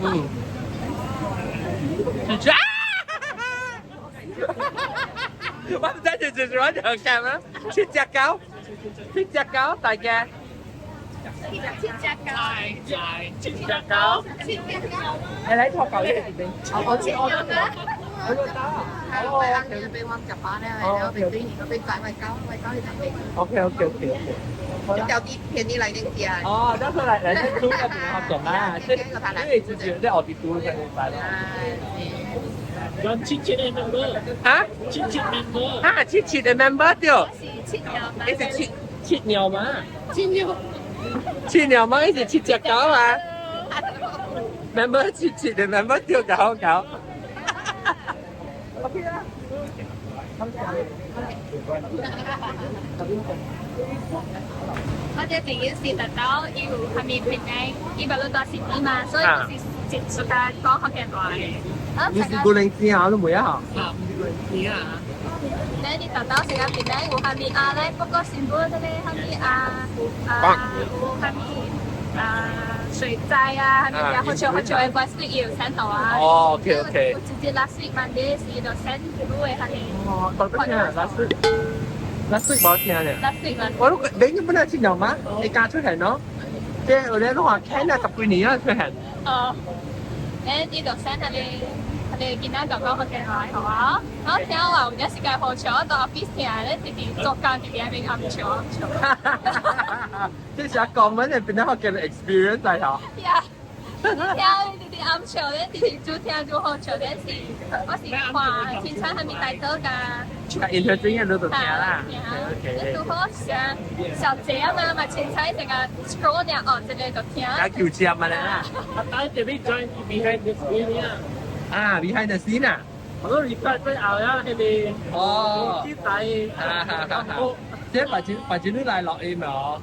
[SPEAKER 1] 嗯。是啊！我唔知就是我就幹嘛？七隻狗，七隻狗，大家。
[SPEAKER 8] 七隻狗，
[SPEAKER 1] 七隻狗，
[SPEAKER 8] 七隻狗。
[SPEAKER 1] 係嚟托狗嘅這邊。
[SPEAKER 7] 我知我得。我得。哦，被我夾把咧，然後被對被拐外交，外交就被。
[SPEAKER 1] OK OK OK OK。
[SPEAKER 7] 較啲便宜來點啲啊。
[SPEAKER 1] 哦，到時候來來租個比較簡單，因為之前在奧迪租才明白咯。
[SPEAKER 4] 七七的 member
[SPEAKER 1] 啊？
[SPEAKER 4] 七七 member
[SPEAKER 1] 啊，七七的 member 對。
[SPEAKER 8] 七鳥媽。
[SPEAKER 1] 伊是七七鳥媽。七鳥。七鳥媽，伊是七隻狗啊。member 七七的 member 對，搞搞。OK 啦。
[SPEAKER 8] 我這朋友是特到伊有蝦米病咧，伊不攏住悉尼嘛，所以就是一出來講福建話的。
[SPEAKER 1] 你是古靈精啊？都袂啊？
[SPEAKER 4] 啊，唔是古靈精啊！
[SPEAKER 8] 你特到時間病咧有蝦米啊咧，不過新聞嗰個蝦米啊啊有蝦米啊水災啊，蝦米啊，好像好像的關係伊有 send 到啊。
[SPEAKER 1] 哦，OK OK。
[SPEAKER 8] 有直接 last week Monday 是伊就 send 你的蝦米。
[SPEAKER 1] 哦，特別聽 last week。last week 無聽咧。
[SPEAKER 8] last week
[SPEAKER 1] 我都你本來七鳥媽，你加出現咯。即係我哋都話聽啊十幾年啊出現。
[SPEAKER 8] 哦，你伊就 send 佢哋，佢哋囡仔就講福建話好啊。我聽話有陣時間好笑，我到 office 聽咧，直直做工直直喺邊暗笑暗笑。
[SPEAKER 1] 這是講緊係變咗福建 experience 嚟嗬。
[SPEAKER 8] 呀，聽直直暗笑咧，直直煮聽煮好笑，但是我是看凊彩係咪大多㗎？
[SPEAKER 1] interesting 嘅你就聽啦。
[SPEAKER 8] 你拄好上小姐啊嘛，嘛凊彩成個 scroll 爾哦，這個就聽。
[SPEAKER 1] 啊，求接嘛啦。
[SPEAKER 4] 啊，但係你 join behind the scene 啊？
[SPEAKER 1] 啊，behind the scene 啊。
[SPEAKER 3] 我都 record 最後啊，那邊
[SPEAKER 1] 哦，
[SPEAKER 3] 啲仔，
[SPEAKER 1] 哈哈哈哈！即係白錢白錢你來錄音哦，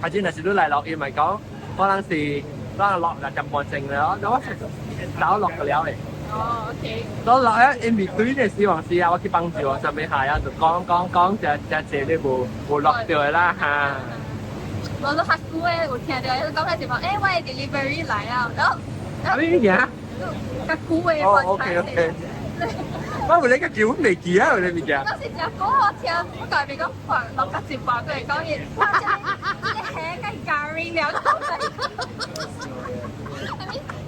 [SPEAKER 1] 白錢若是你來錄音咪講，可能是咱錄6點半鐘了，我早錄個了咧。
[SPEAKER 8] 哦，OK。
[SPEAKER 1] 我落咧，因為對嘅死亡時啊，我去幫助我上面下啊，就講講講，只只這你無無錄到的啦哈。
[SPEAKER 8] 我都較久的有聽到，伊講的是講，欸，我的 delivery 來啊，然後。
[SPEAKER 1] 啥物物件？
[SPEAKER 8] 較久的。
[SPEAKER 1] 哦，OK OK。我有你個叫未記啊，有你物件。
[SPEAKER 8] 我是食歌好聽，我家己講放落甲一半，過來講伊，哇，這個這個蝦甲咖喱了，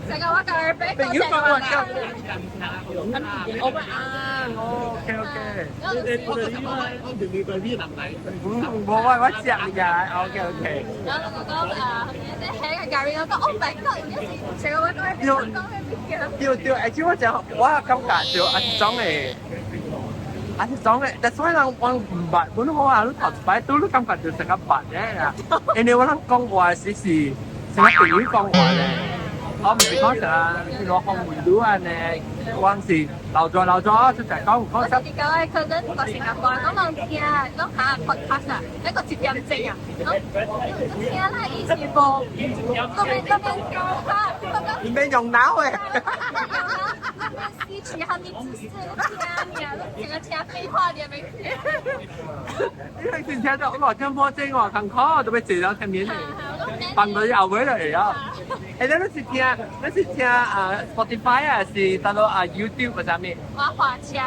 [SPEAKER 8] 成個我家己俾
[SPEAKER 1] 朋友講我講。我啊，哦，OK OK。嗯，無我我食物件，OK OK。
[SPEAKER 8] 然後就講啊，這蝦甲咖喱，我講 Oh my God，伊是成個我講講的物件。
[SPEAKER 1] 對對，而且我就我感覺就啊是種的，啊是種的，但所以人我毋捌，本好啊，你頭一擺拄你感覺就成個捌咧啊，因為我人講話時是成個朋友講話咧。我毋是講啥，是攞紅梅露啊呢，我是留咗留咗，出嚟講講。
[SPEAKER 8] 我是講我可能個新加坡講人聽，講下 podcast 啊，一個一點鐘啊，講聽啦，伊是無，嗰邊嗰邊哈，
[SPEAKER 1] 你免用腦的。
[SPEAKER 8] 吸取下面知識，聽爾，整個聽廢話你也沒聽。
[SPEAKER 1] 你平時聽到我聽破聲喎，近可都要坐到前面嘅，放到後尾就會啊。欸，你是聽你是聽啊 Spotify 啊，是搭到啊 YouTube 或啥物？
[SPEAKER 8] 我駛車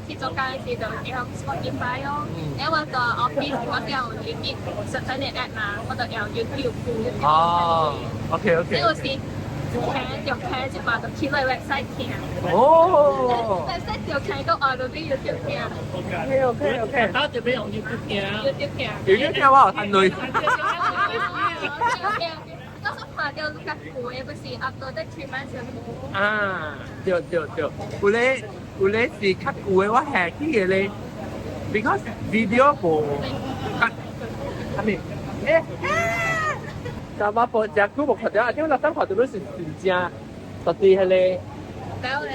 [SPEAKER 8] 去做工時就用 Spotify 咯，因為我做 office 我有 limit 實體的 app 嘛，我就用 YouTube。
[SPEAKER 1] 哦，OK OK。
[SPEAKER 8] 你有時聽就聽一半就去那 website 聽。
[SPEAKER 1] 哦。
[SPEAKER 8] website 就聽到愛就去 YouTube 聽。
[SPEAKER 1] OK OK OK。
[SPEAKER 3] 打這邊用 YouTube 聽。
[SPEAKER 8] YouTube 聽。
[SPEAKER 1] YouTube 聽我有趁鐳。
[SPEAKER 8] 我是看到較舊的，不是 upload 3 months ago。
[SPEAKER 1] 啊，對對對，有咧有咧是較舊的，我下記的咧，because video 無較，啥物？欸，但我無誠久無看到，啊，點解咱看到你是真正，到底彼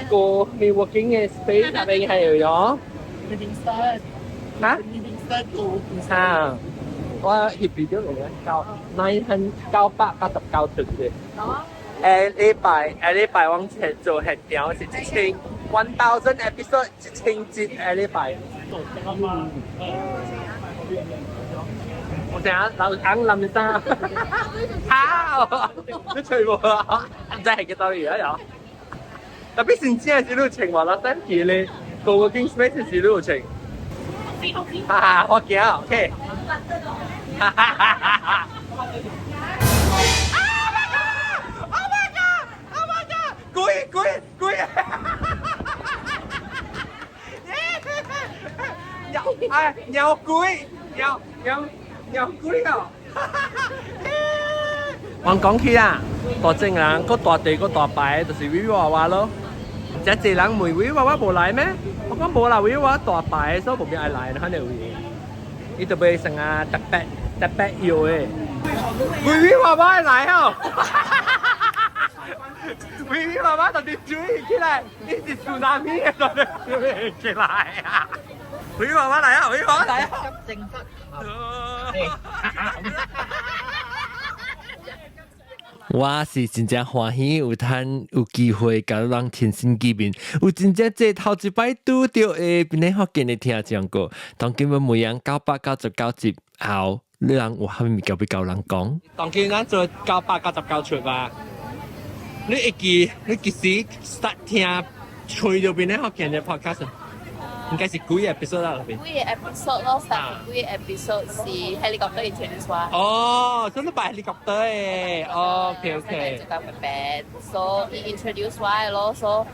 [SPEAKER 1] 個個咩 working 的 space 那邊還有喲？哈？啊。我翕 video 落來九 989出嘅。下禮拜下禮拜我前做現場是一千 1000 episode 1000集下禮拜。我等下老翁林生，好，你吹無啊？毋知係幾多月啊？又，特別真正是你穿話啦，等期咧，co-working space 是你有穿。哈哈，我驚，OK。哈哈哈哈哈！Oh my god! Oh my god! 鬼鬼鬼！鳥哎，鳥鬼，鳥鳥鳥鬼哦！我講起啊，大正人，閣大地閣大牌，就是威娃娃咯。這濟人問威娃娃無來咩？我講無啦，威娃娃大牌，所以無必愛來，可能會。伊就袂成啊特別特別要的。威威娃娃來哦！威威娃娃到底追起來，你是 tsunami 的到底追起來啊！威娃娃來啊！威娃娃來啊！
[SPEAKER 3] 急症室。
[SPEAKER 6] 我是真正歡喜有趁有機會佮人親身見面，有真正這頭一擺拄著的邊個福建的聽眾過，當今要每樣999集後，你人有啥物物件欲共人講？
[SPEAKER 1] 當今咱做999出吧，你會記你幾時 start 聽吹著邊個福建的 podcast？應該是幾個 episode 啦？
[SPEAKER 7] 幾個 episode 咯，start 幾個 episode 是 helicopter introduce 我。
[SPEAKER 1] 哦，真係擺 helicopter 的。哦，OK OK。
[SPEAKER 7] 就講白，so 伊 introduce 我咯，so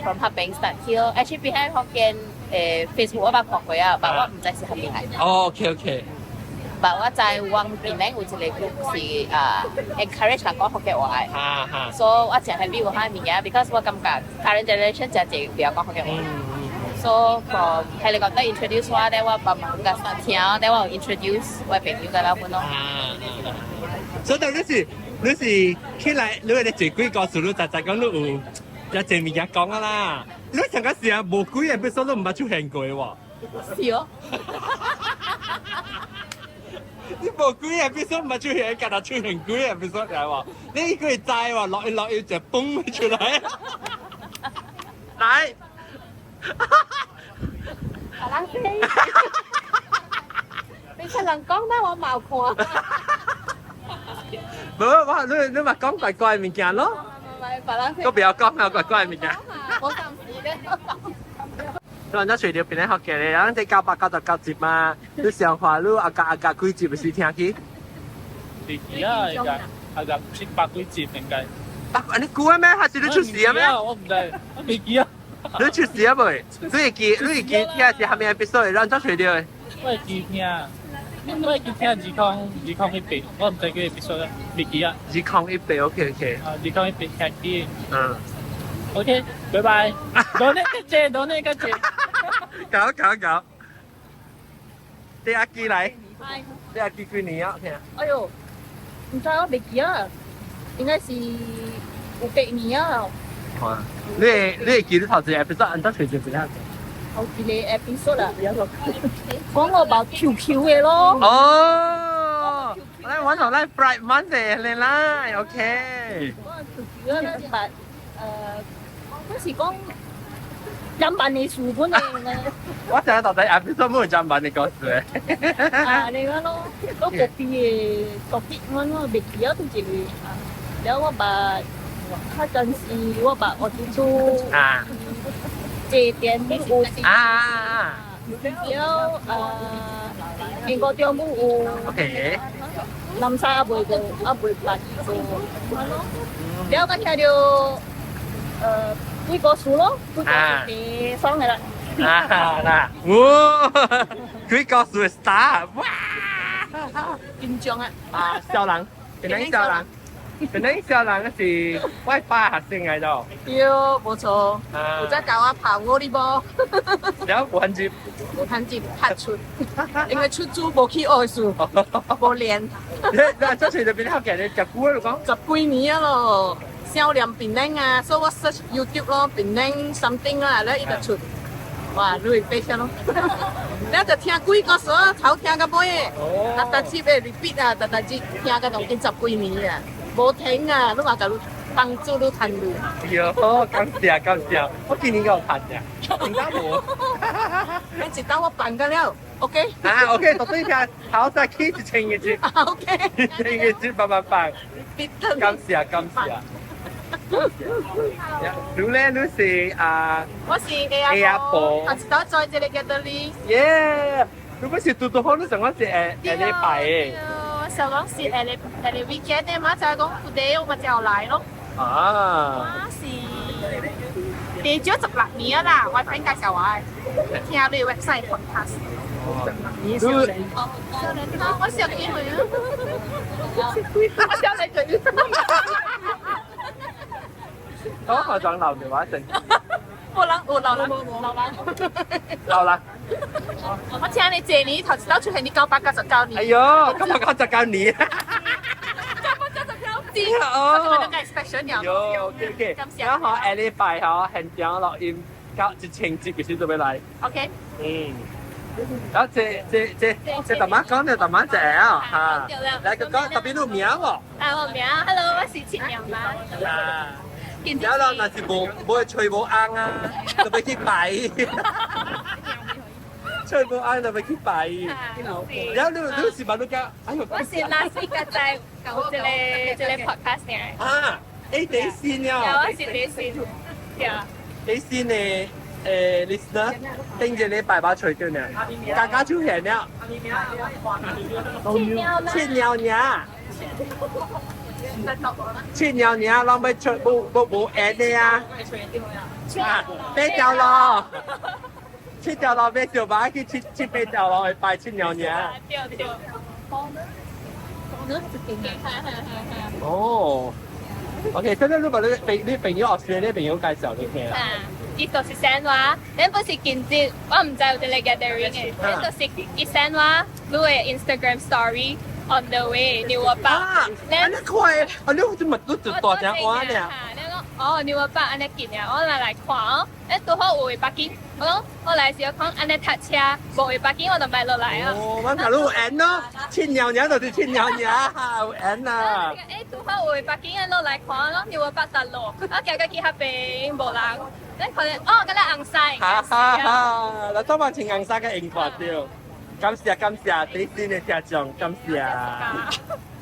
[SPEAKER 7] from 彼邊 start 起咯。Actually behind 福建Facebook 我捌看過啊，但我毋知是啥物來。
[SPEAKER 1] 哦，OK OK。
[SPEAKER 7] 但我知阮邊咧有一個 group 是啊 encourage 人講福建話的。
[SPEAKER 1] 哈哈。
[SPEAKER 7] 所以我誠 happy 有彼物件，because 我感覺 current generation 誠濟袂曉講福建話。So from helicopter introduce 我咧，我慢慢共 start 聽，咧我有 introduce 我朋友共我分咯。
[SPEAKER 1] 啊，所以你是你是起來，你會咧做幾個事，你實在講你有一隻物件講啊啦，你上個時啊無幾個 episode 都毋捌出現過喎。
[SPEAKER 7] 是哦。
[SPEAKER 1] 你無幾個 episode 毋捌出現，今日出現幾個 episode 嚟喎？你個會知喎，落一落一就崩出來。來。
[SPEAKER 8] 人飛，你出人講咩？我冇看。
[SPEAKER 1] 無，我你咪講怪怪物件咯。
[SPEAKER 8] 唔係，別人
[SPEAKER 1] 我不要講啊，怪怪物件。
[SPEAKER 8] 我暫時咧。
[SPEAKER 1] 所以咱隨著邊咧學嘅咧，咱這999集嘛，你上話你阿甲阿甲幾集是聽去？
[SPEAKER 2] 第幾啊？應該阿甲七百幾集應該。
[SPEAKER 1] 啊，你估咩？還是你出事啊咩？
[SPEAKER 2] 我唔知，我未記啊。
[SPEAKER 1] 你出事啊未？你會記，你會記聽是蝦米 episode？咱怎隨著？
[SPEAKER 2] 我會記聽，我會記聽2018，我唔知幾個 episode 未記啊。
[SPEAKER 1] 2018，OK OK。
[SPEAKER 2] 啊，2018聽起。
[SPEAKER 1] 嗯。
[SPEAKER 2] OK，拜拜。多呢個謝，多呢個謝。
[SPEAKER 1] 搞搞搞。你阿基來。你阿基幾年啊？聽。
[SPEAKER 7] 哎喲，唔知我未記啊，應該是有八年啊。
[SPEAKER 1] 你會記得頭一個 episode 按怎隨著邊啊？
[SPEAKER 7] 頭一個 episode 啊，講我冇 QQ 的咯。
[SPEAKER 1] 哦，來玩好來 Bright Monday 嚟啦，OK。
[SPEAKER 7] 我 QQ 啊，捌嗰時講兩萬的書本的。
[SPEAKER 1] 我成日到底 episode 冇兩萬的故事。
[SPEAKER 7] 啊，你講咯，我個別的特別我未記得都一個，了我捌。較陣時我捌學做
[SPEAKER 1] 啊，
[SPEAKER 7] 這電有
[SPEAKER 1] 啊，
[SPEAKER 7] 了英國中午有
[SPEAKER 1] ，OK，
[SPEAKER 7] 南沙還未過，還未捌做，了我聽著幾個數咯，幾個數爽的啦。
[SPEAKER 1] 啊嗱，哇，幾個數 star，哇，
[SPEAKER 7] 緊張啊！
[SPEAKER 1] 啊，小人，變成小人。本來小人是我爸學生來的。
[SPEAKER 7] 對，無錯。有在教我跑五里步。
[SPEAKER 1] 了無番接。
[SPEAKER 7] 無番接拍出，因為出租無去學術，無練。
[SPEAKER 1] 你你這次就變學嘅，你十幾年講？
[SPEAKER 7] 十幾年啊咯，少年檳榔啊，所以我 search YouTube 咯，檳榔 something 啦，咧伊就出。哇，你會背下咯。你就聽幾個數，頭聽到尾，啊，逐集的 repeat 啊，逐逐集聽到當今十幾年啊。無停啊！你嘛共你幫助你趁路。
[SPEAKER 1] 喲，感謝感謝，我今年有趁嘅，點解無？
[SPEAKER 7] 你一單我辦得了，OK？
[SPEAKER 1] 啊，OK，到對聽頭先起1000個字
[SPEAKER 7] ，OK，1000
[SPEAKER 1] 個字慢慢辦。感謝感謝。你咧？你是啊？
[SPEAKER 7] 我是 A 阿婆，啊，一道做這個 gathering。
[SPEAKER 1] 耶！你不是拄拄好，你上我是下下禮拜的。
[SPEAKER 8] 想講是下禮下禮 weekend 的嘛，就係講 today 我咪就來咯。
[SPEAKER 1] 啊！
[SPEAKER 8] 我是第少16年啦，我 friend 介紹我的，聽你 website podcast。
[SPEAKER 1] 你
[SPEAKER 8] 少年，我少幾歲啊？我少你最。
[SPEAKER 1] 我學長留電話陣。
[SPEAKER 8] 冇人，有老人，老人，
[SPEAKER 1] 老人。
[SPEAKER 8] 我聽你這年頭一道出現，你999年。
[SPEAKER 1] 哎呦，999年。
[SPEAKER 8] 999年。哦。我就 special 了。
[SPEAKER 1] 喲，OK OK。然後下禮拜吼，現場錄音到1000集其實就要來。
[SPEAKER 8] OK。
[SPEAKER 1] 嗯。然後這這這這大媽講的大媽姐啊，哈。來個講特別有名無？
[SPEAKER 8] 啊，我名，Hello，我是七娘媽。
[SPEAKER 1] 啊。了了，若是無無吹無紅啊，就欲去拜。吹無紅就欲去拜。了，你你是捌你講？哎呦！
[SPEAKER 8] 我是 last week 才搞這個這個 podcast 呢。
[SPEAKER 1] 啊，欸，第四了。
[SPEAKER 8] 我是第四。對。
[SPEAKER 1] 第四呢？listener，頂一禮拜捌吹著呢，剛剛出現了。七鳥鳥。七鳥鳥，攏欲出無無無緣的啊！啊，八條路，七條路欲小馬去七七八條路去拜七鳥鳥。
[SPEAKER 8] 對對。
[SPEAKER 1] 哦，OK，真係你把你朋友學你朋友介紹你聽。
[SPEAKER 8] 啊，伊就是 send 我，咱不是近日，我毋知有這個 gathering 的，咱就是伊 send 我，你的 Instagram story on the way 牛我爸。
[SPEAKER 1] 啊，你快，啊你怎麼都做大聲話呢？
[SPEAKER 8] 你講哦，牛伯按呢近啊，我來來看哦，誒拄好有位 parking，我講我來時講按呢踏車，無位 parking 我就莫落來啊。
[SPEAKER 1] 哦，我頭路有緣咯，親娘娘就是親娘娘，有緣啊。
[SPEAKER 8] 誒拄好有位 parking，落來看咯，牛伯搭路，我行過去彼邊無人，你看見哦，敢若紅衫。
[SPEAKER 1] 哈哈哈！嗱，當晚穿紅衫嘅應看到，感謝感謝，第一的聽眾，感謝。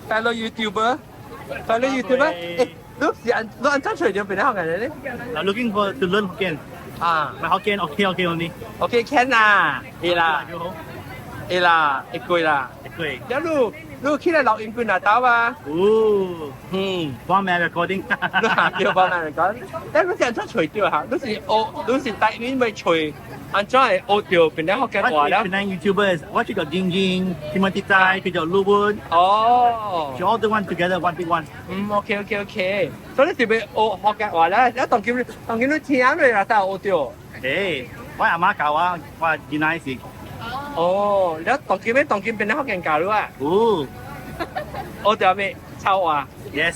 [SPEAKER 1] Fellow YouTuber，fellow YouTuber，誒，你是按你按怎揣著檳城福建咧？
[SPEAKER 9] I'm looking for to learn Hokkien.
[SPEAKER 1] 啊
[SPEAKER 9] My Hokkien okay okay only.
[SPEAKER 1] ，OK can 啦，會啦，會啦，會過啦。
[SPEAKER 9] 對。
[SPEAKER 1] 了你你起來錄音幾若兜啊？
[SPEAKER 9] 哦，幫咩 recording？
[SPEAKER 1] 你下叫幫人講，但你是按怎揣著哈？你是學，你是台語咪揣，按怎會學著檳城福建話了？
[SPEAKER 9] 檳城 YouTubers，我叫做晶晶、Timothy 仔，叫做 Lubun。
[SPEAKER 1] 哦。
[SPEAKER 9] All the one together, one big one。
[SPEAKER 1] 嗯，OK OK OK，所以你是欲學福建話咧？一當今當今你聽你啦，才學著。
[SPEAKER 9] 誒，我阿媽教我，我囡仔時。
[SPEAKER 1] 哦，你當今咩？當今檳城福建教你啊？
[SPEAKER 9] 哦。
[SPEAKER 1] 學著咩？臭話。
[SPEAKER 9] Yes。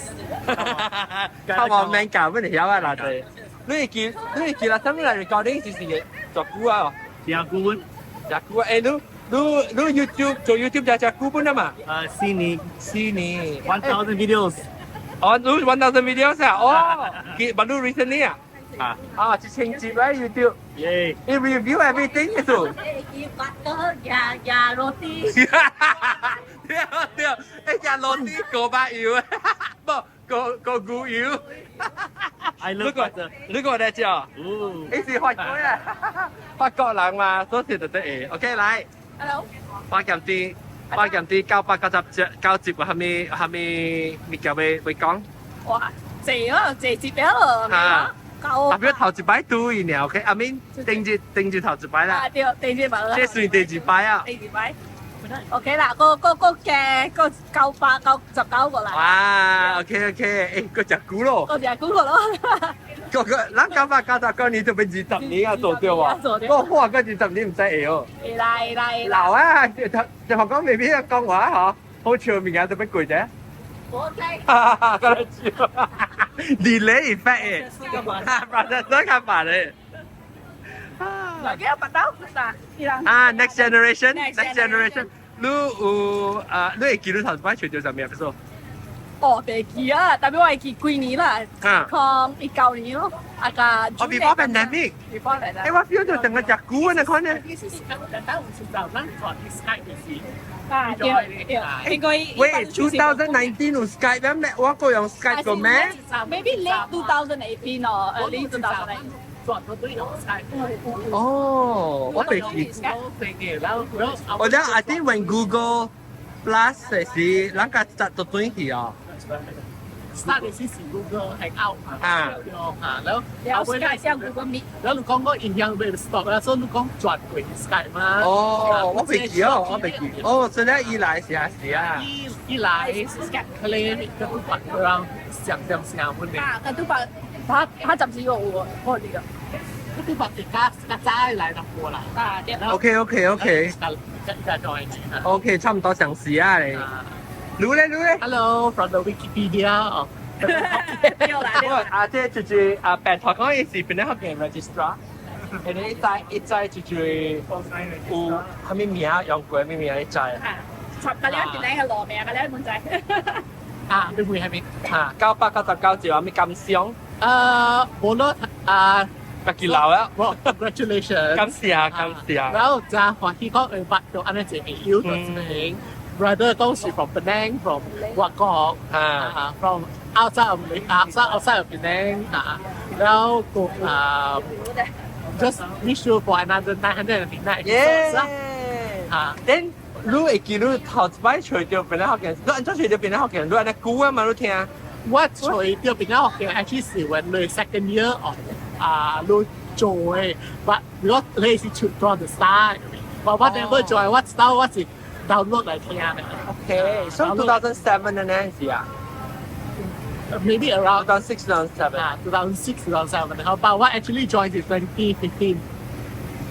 [SPEAKER 1] 臭話免教，乜你曉啊？嗱對。你會記，你會記啦？啥物來 recording 是是做久啊？
[SPEAKER 9] 真久。
[SPEAKER 1] 真久啊！誒，你你你 YouTube 做 YouTube 就真久本啊嘛？
[SPEAKER 9] 4年。
[SPEAKER 1] 4年。
[SPEAKER 9] 1,000 videos。
[SPEAKER 1] 哦，你 1,000 videos 啊？哦，記，but 你 recently 啊？
[SPEAKER 9] 啊。
[SPEAKER 1] 啊，1000集咧 YouTube。
[SPEAKER 9] 耶。
[SPEAKER 1] 你 review everything 嘅數。
[SPEAKER 7] butter 加 roti。
[SPEAKER 1] 對對，誒，食 roti 過百油，無過過牛油。
[SPEAKER 9] I love butter。
[SPEAKER 1] 你個來食？
[SPEAKER 9] 哦。
[SPEAKER 1] 你是法國啊？法國人嘛，所以就得會。OK，來。
[SPEAKER 7] Hello。
[SPEAKER 1] 八減啲，八減啲999集有啥物啥物物件欲欲講？
[SPEAKER 7] 哇，濟啊，濟節了。
[SPEAKER 1] 啊。
[SPEAKER 7] 九。
[SPEAKER 1] 特別頭一擺拄伊爾，OK，I mean 頂日頂日頭一擺啦。
[SPEAKER 7] 啊對，頂日擺啦。
[SPEAKER 1] 這算第二擺啊。
[SPEAKER 7] 第二擺。OK 啦，個個個嘅個999個啦。
[SPEAKER 1] 哇，OK OK，誒，閣誠久咯。
[SPEAKER 7] 閣誠久個咯。
[SPEAKER 1] 個個，咱999年就欲20年啊，做對無？我話閣20年毋知會哦。
[SPEAKER 7] 會啦會啦會啦。
[SPEAKER 1] 老啊，就就講未必講話嗬，好笑物件都欲過者。
[SPEAKER 7] 我知。
[SPEAKER 1] 哈哈，過來笑。Delay effect 誒，brother，這較煩咧。
[SPEAKER 7] 來幾個白豆嗱，
[SPEAKER 1] 啊，next generation，next generation，你有啊？你會記得頭一擺揣著啥物啊？
[SPEAKER 7] 哦，袂記啊，但係我會記幾年啦，講19年咯，啊個。
[SPEAKER 1] 哦，before pandemic。
[SPEAKER 7] before pandemic。
[SPEAKER 1] 誒，我 feel 到成個誠久啊，你看呢？
[SPEAKER 7] 啊，對對，應該。
[SPEAKER 1] 喂，2019有 Skype 咩？我個用 Skype 過咩
[SPEAKER 7] ？Maybe late 2018 or early 2019。
[SPEAKER 1] 哦，我袂記。我講 I think when Google Plus 時，咱個實就轉去哦。
[SPEAKER 4] start 時是 Google Hangout
[SPEAKER 1] 啊，
[SPEAKER 4] 啊，然後
[SPEAKER 7] 了 Skype 像 Google Meet，
[SPEAKER 4] 然後你講個影響被 stop 啦，所以你講轉過 Skype 嘛。
[SPEAKER 1] 哦，我袂記哦，我袂記。哦，所以伊來是啊是啊。
[SPEAKER 4] 伊伊來可能跟把讓想象想問題。
[SPEAKER 7] 啊，佢都把他他暫時有我我呢個。
[SPEAKER 4] 佢都把自家自家來得過啦。
[SPEAKER 7] 啊，對。
[SPEAKER 1] OK OK OK。OK，差唔多上時啊你。你咧你咧
[SPEAKER 4] ？Hello from the Wikipedia 哦。
[SPEAKER 1] 我啊，這就是啊，白頭講伊是檳城福建 registrar，然後伊知伊知就是有啥物名用過啥物名伊知。
[SPEAKER 7] 啊，插個了一個羅名，個了滿知。
[SPEAKER 4] 啊，你會係咪？
[SPEAKER 1] 啊，999集有咩感想？
[SPEAKER 4] 無咯，啊，
[SPEAKER 1] 家己留啊。
[SPEAKER 4] Congratulations！
[SPEAKER 1] 感謝感謝。
[SPEAKER 4] 然後就歡喜講會捌到按呢一個友就是 brother 都是 from Penang from 外國啊，from outside of outside outside of Penang 啊，然後個啊，just wish you for another 999 episodes 啦。啊
[SPEAKER 1] ，then 你會記你頭一擺揣著檳城福建，你按怎揣著檳城福建？你按呢久啊嘛？你聽？
[SPEAKER 4] 我揣著檳城福建 actually 是 when 你 second year of 啊，你做嘅，but 如果你是出 from the start，but 我 never join，我知道我是 download 來聽嘅。
[SPEAKER 1] Okay，so 2007 的那時啊
[SPEAKER 4] ？Maybe around
[SPEAKER 1] 2006, 2007
[SPEAKER 4] 啊，2006, 2007。然後，but 我 actually joined in 2015。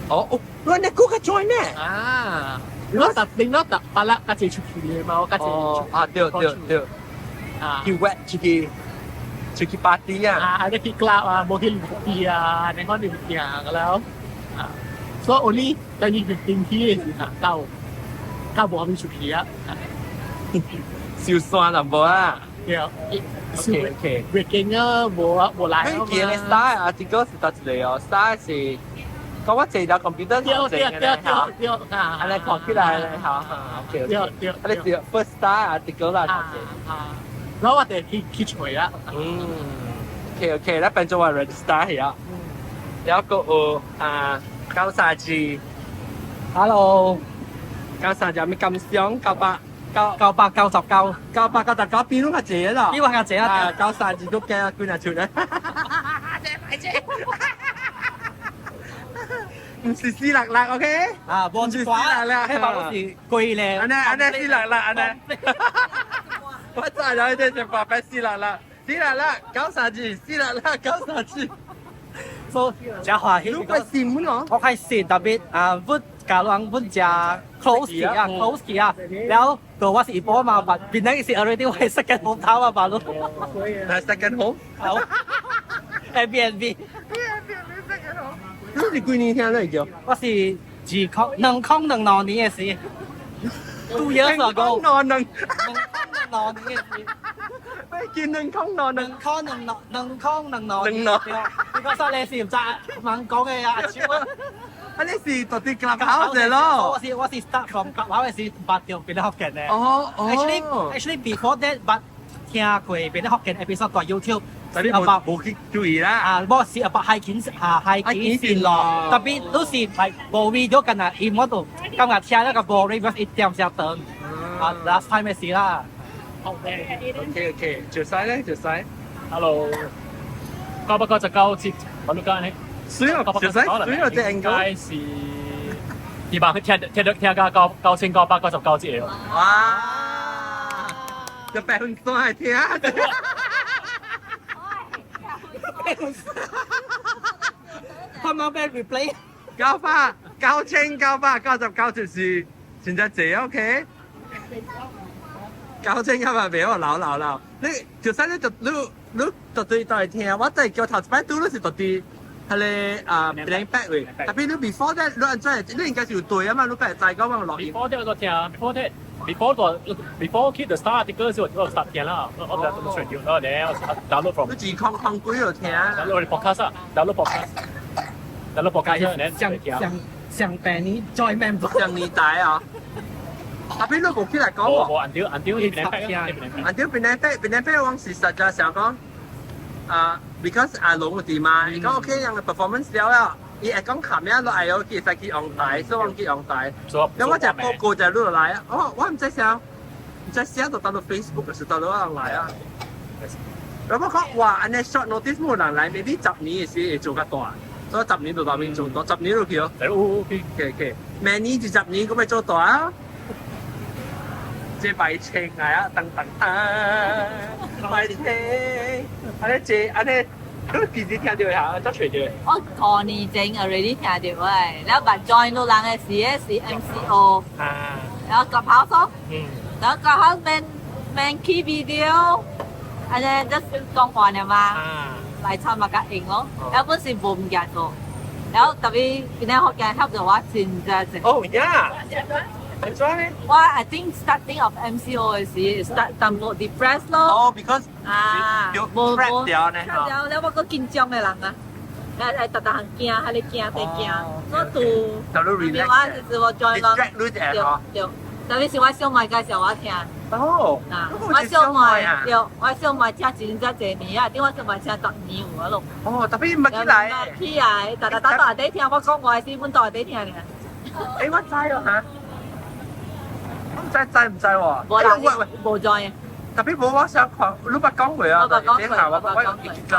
[SPEAKER 1] 哦哦，你那個個 join 咩？
[SPEAKER 4] 啊，我特定咯，特巴拉家己出去嘅嘛，我家己。
[SPEAKER 1] 哦，啊對對對，
[SPEAKER 4] 啊，
[SPEAKER 1] 去 wet 出去，出去 party 啊！
[SPEAKER 4] 啊，你去 club 啊，無去旅啊，你講你物件個了啊，所以 only 2015去的時候到到無啥物出去啊。
[SPEAKER 1] 燒酸啦無啊？
[SPEAKER 4] 對
[SPEAKER 1] ，OK OK。
[SPEAKER 4] Breaking 啊，無啊，無來。
[SPEAKER 1] 你記得 start 啊？這個是佗一個哦，start 是講我坐到 computer
[SPEAKER 4] 對對對對對
[SPEAKER 1] 啊，按呢看起來咧，好好，OK OK。
[SPEAKER 4] 對對。
[SPEAKER 1] 啊，你是 first start 啊，這個啦，
[SPEAKER 4] 啊，然後我哋去去揣啊。
[SPEAKER 1] 嗯，OK OK，咱變做我 register 去啊。然後閣有啊，93字
[SPEAKER 3] ，Hello，
[SPEAKER 1] 93字咩感想？900
[SPEAKER 3] 九999，
[SPEAKER 1] 999，比攏較濟啦。
[SPEAKER 3] 比我較濟啊！
[SPEAKER 1] 93字都驚幾若出咧。這歹濟。毋是466，OK？
[SPEAKER 3] 啊，無
[SPEAKER 1] 是466，
[SPEAKER 3] 彼把攏是貴咧。
[SPEAKER 1] 按呢按呢466按呢。我知啦，這是800 466，46693字，46693字。
[SPEAKER 3] 所以真歡喜。
[SPEAKER 1] 你較新咯？
[SPEAKER 3] 我較新，特別啊，阮家人阮真 close 去啊，close 去啊。了，個我是一波嘛，變變是 already 我 second home 頭啊，吧咯。
[SPEAKER 1] 係 second home。
[SPEAKER 3] 好。Airbnb。
[SPEAKER 1] 你是幾年聽來叫？
[SPEAKER 3] 我是2002年的事。2 years ago。
[SPEAKER 1] 兩兩。
[SPEAKER 3] 兩年的事。
[SPEAKER 1] 咩叫2002？20022002。兩兩。
[SPEAKER 3] 你講說你是毋知問講嘅啊？阿超啊！
[SPEAKER 1] 啊，你是到佇 Clubhouse 的咯？
[SPEAKER 3] 我是 start from Clubhouse 是捌著檳榔福建的。
[SPEAKER 1] 哦哦。
[SPEAKER 3] Actually before that 捌聽過檳榔福建 episode 在 YouTube。
[SPEAKER 1] 但你無無去注意啦。
[SPEAKER 3] 啊，我是 about 海景啊，海景線路，特別都是係無 video 跟啊，伊我都感覺聽那個 boring，一點小長。啊，last time 的事啦。
[SPEAKER 1] OK OK，就使咧，就使。
[SPEAKER 2] Hello，999節，揾到間呢？
[SPEAKER 1] 水哦，就使水哦，這應
[SPEAKER 2] 該是200聽聽到聽到九9999節。
[SPEAKER 1] 哇！就100%愛聽。
[SPEAKER 3] 他媽被 replay。
[SPEAKER 1] 9999節是真正濟 OK。9900袂我老老老，你就使你就你你絕對都會聽，我真係叫頭一擺拄你是絕對彼个啊 blank back 位，特別你 before that 你按怎你應該是有對啊嘛，你會知講我錄音。
[SPEAKER 2] Before that 我就聽，before that before 就 before keep the star 啲歌時我就 start 聽啦，我就咁隨掉，我咧我 download from。
[SPEAKER 1] 你自空空幾就聽。
[SPEAKER 2] download podcast 啊，download podcast，download podcast 咧
[SPEAKER 3] 上上上病年再 member。
[SPEAKER 1] 上年代啊。特別你無起來講喎。
[SPEAKER 2] 無按掉按掉變兩百啊，
[SPEAKER 1] 按掉變兩百，變兩百，我是實在想講，啊，because 阿龍有佇嘛，伊講 OK，人嘅 performance 了了，伊會講冚咩，都愛有去使去昂台，所以我去昂台。咁我就報告就錄落來啊，我毋知啥，毋知寫就到到 Facebook 就是到到人來啊。然後我講哇，按呢 short notice 無人來，maybe 10年的時會做較大，所以十年就當面做大，十年落去哦。
[SPEAKER 2] OK
[SPEAKER 1] OK，明年20年閣欲做大啊！這白青來啊，噔噔噔，白青，按呢這按呢，你幾時聽著下？則隨著。
[SPEAKER 10] 我5年前 already 聽著喂，了捌 join 到人的時是 MCO，然後 Clubhouse 咯，然後 Clubhouse 免免去 video，按呢 just 講話爾嘛，來參嘛較用咯，了本是無物件做，然後特別今日福建合作我真正濟。
[SPEAKER 1] 哦呀！按怎呢？
[SPEAKER 10] 我 I think starting of MCO 的時 start 淡薄 depressed 咯。
[SPEAKER 1] 哦，because
[SPEAKER 10] 啊，
[SPEAKER 1] 無無掉呢。
[SPEAKER 10] 了了，我閣緊張的人啊，來來，逐逐項驚，彼个驚，在驚，我拄。
[SPEAKER 1] 就你 relax。
[SPEAKER 10] 我是我 join 咯。
[SPEAKER 1] distract 你一下
[SPEAKER 10] 對，特別是我小妹介紹我聽。
[SPEAKER 1] 哦。
[SPEAKER 10] 啊，我小妹對，我小妹聽真正濟年啊，頂我小妹聽10年有啊咯。
[SPEAKER 1] 哦，特別毋捌起來。
[SPEAKER 10] 起來，逐逐逐逐底聽，我講話時，阮都底聽爾。
[SPEAKER 1] 欸，我知哦嚇。我毋知知毋知喎？
[SPEAKER 10] 無啦，喂喂，無 join。
[SPEAKER 1] 特別無我想看，你捌講過啊？
[SPEAKER 10] 我捌講過，
[SPEAKER 1] 我捌講過。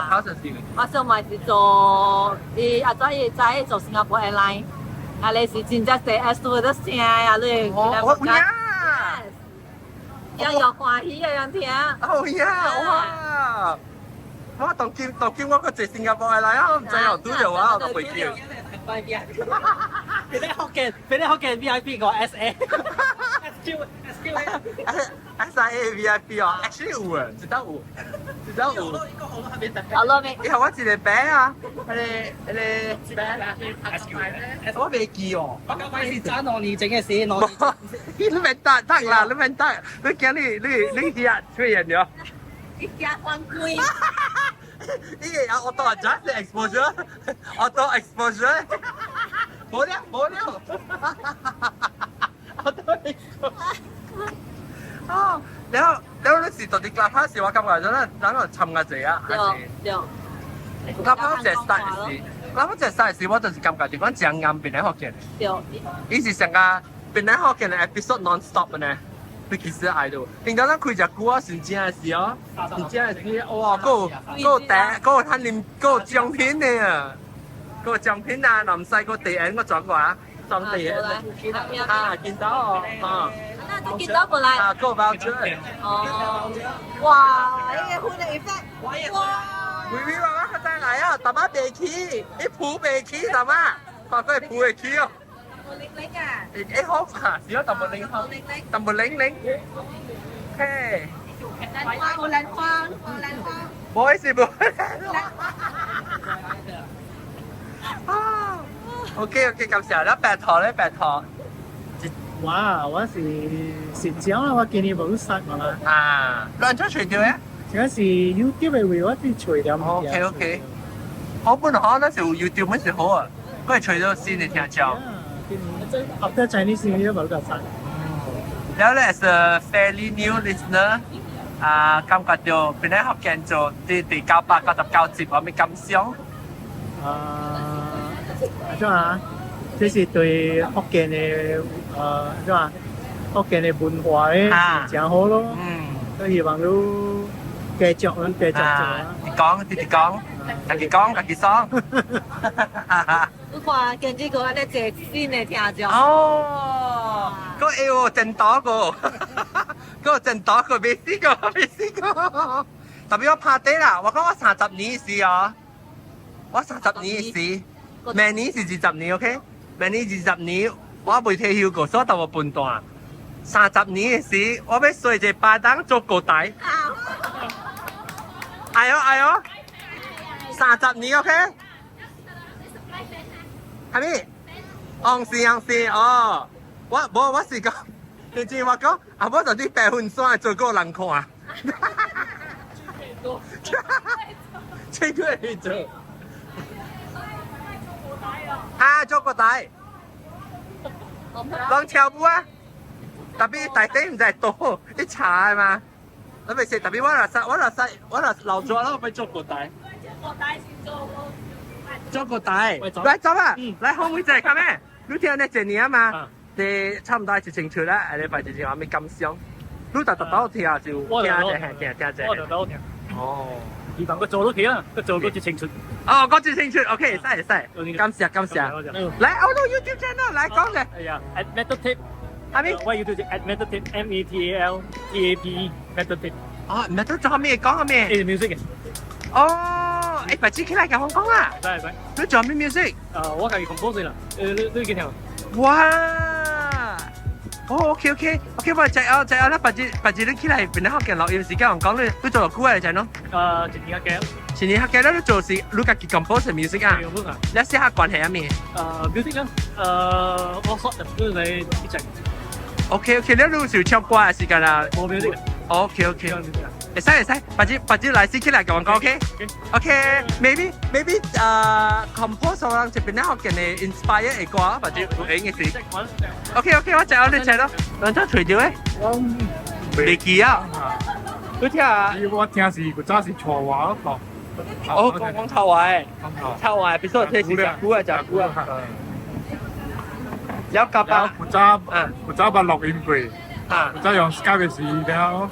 [SPEAKER 1] 考試時。
[SPEAKER 10] 我小妹是做，伊阿怎伊知做新加坡 airline，啊，你是真正坐 S 2的聲啊，你。
[SPEAKER 1] 哦，有影。
[SPEAKER 10] 人又歡喜啊，人聽。
[SPEAKER 1] 哦呀，哇！我當今當今我閣坐新加坡 airline 啊，我毋知哦，拄著我我都飛機。
[SPEAKER 3] 俾你福建，俾你福建 VIP 個 S A。S Q S Q
[SPEAKER 1] S I A VIP 哦，actually 有啊，知道有。真有。
[SPEAKER 10] 好了沒？
[SPEAKER 1] 伊予我一个白啊，彼个我袂記哦。
[SPEAKER 3] 我感覺是爭兩年前嘅事，兩年。
[SPEAKER 1] 你免得得啦，你免得，你驚你你遐出現了。
[SPEAKER 10] 你驚犯規？
[SPEAKER 1] 你會 auto adjust exposure，auto exposure，無了無了，auto exposure。哦，然後然後你是到底 Clubhouse 時，我感覺咗咱咱個參加者啊，還是
[SPEAKER 10] 對。
[SPEAKER 1] Clubhouse 一 start 時，Clubhouse 一 start 時，我就是感覺就講真啱檳城福建。
[SPEAKER 10] 對。
[SPEAKER 1] 伊是上個檳城福建的 episode non stop 的呢。你其實愛到，平常咱開隻歌啊，是真的是哦，是真的是哇，閣有閣有茶，閣有趁啉，閣有獎品的啊，閣有獎品啊，南西閣地緣，我轉過啊，轉地緣，啊，見到哦，啊，
[SPEAKER 10] 那都見到過來，
[SPEAKER 1] 啊，閣有包出來，
[SPEAKER 10] 哦，哇，呢個款的 effect，哇，
[SPEAKER 1] 微微媽媽較早來啊，淡仔袂起，伊扶袂起淡仔，看過扶會起哦。
[SPEAKER 10] 零零啊！
[SPEAKER 1] 會好嘛？是哦，淡薄零好，淡薄零零。嘿。
[SPEAKER 10] 蘭花，有蘭花，有蘭花。
[SPEAKER 1] 唔好意思，唔好意思。啊，OK OK，感謝啦，白頭咧，白頭。
[SPEAKER 11] 哇！我是實講啦，我今年無殺嘛啦。
[SPEAKER 1] 啊，亂出隨掉嘅？
[SPEAKER 11] 這是 YouTube 的話，我是隨掉。
[SPEAKER 1] OK OK，好本好，那時 YouTube 乜是好啊？我係隨到先嚟聽講。
[SPEAKER 11] After Chinese New Year 無個殺。
[SPEAKER 1] 然後咧是 fairly new listener，啊，感覺到檳城福建做第第999集，有咩感想？
[SPEAKER 11] 啊，怎啊？這是對福建的怎啊？福建的文化咧，真好咯。嗯。都希望你繼續，繼續做啊！
[SPEAKER 1] 你講，直直講，家己講，家己爽。
[SPEAKER 10] 你看，跟這個按呢坐新的聽眾。
[SPEAKER 1] 哦，個會有真多個，個真多個未試過，未試過。特別我拍底啦，我講我三十年時哦，我三十年時，明年是20年，OK？明年二十年，我未退休過，所以我笨蛋。三十年時，我欲踅一個巴當做高台。哎喲哎喲，三十年 OK？係咪？昂是昂是哦，我無我是講，認真我講，啊我就佇白雲山做個人看。這個會做。啊，做個台。攏跳舞啊！特別大底毋知多，你查的嘛？你未識，特別我若識，我若識，我若老咗啦，我欲做個台。做個台，來走啊！來後面再看咩？你聽呢一年啊嘛？這差唔多一清楚啦，下禮拜一千有咩感想？你逐逐都聽就聽者，聽聽者。
[SPEAKER 2] 我就都聽。
[SPEAKER 1] 哦，
[SPEAKER 2] 希望佢做到起啦，佢做到一清楚。
[SPEAKER 1] 哦，講一清楚，OK，會使會使，感謝感謝。來，我到 YouTube channel 來講者。
[SPEAKER 2] 哎呀，at Metal Tape。
[SPEAKER 1] 係咪？
[SPEAKER 2] 我 YouTube at Metal Tape M E T A L T A P E Metal Tape。
[SPEAKER 1] 哦，Metal 做咩講咩？
[SPEAKER 2] 誒，music 嘅。
[SPEAKER 1] 哦，誒，白紙起來共我講啊。
[SPEAKER 2] 使使。
[SPEAKER 1] 你做咩 music？
[SPEAKER 2] 我家己 compose 啦。你見聽？
[SPEAKER 1] 哇！哦，OK OK OK，我知哦知哦，咱白紙白紙你起來檳城福建錄音時間，我講你你做偌久啊？知喏？
[SPEAKER 2] 一年較
[SPEAKER 1] 一年較久，你做是你家己 compose music 啊？你寫下關係啊咩？music
[SPEAKER 2] 啊，我說你嚟一齊。
[SPEAKER 1] OK OK，你你是唱歌還是干啦？
[SPEAKER 2] 冇 music。
[SPEAKER 1] OK OK。會使會使，白紙白紙來試起來共我講 OK OK，maybe maybe compose 人這檳城福建的 inspire 的歌，或者有閒的時。OK OK，我知我你知咯，咱怎揣著的？
[SPEAKER 4] 我
[SPEAKER 1] 袂記啊。你聽啊？
[SPEAKER 4] 我聽是古早是錯話咯。
[SPEAKER 1] 哦，講講臭話的，臭話，比如說這是食久啊，食久啊。了夾吧。
[SPEAKER 4] 古早，古早捌錄音過。古早用 Skype 時了。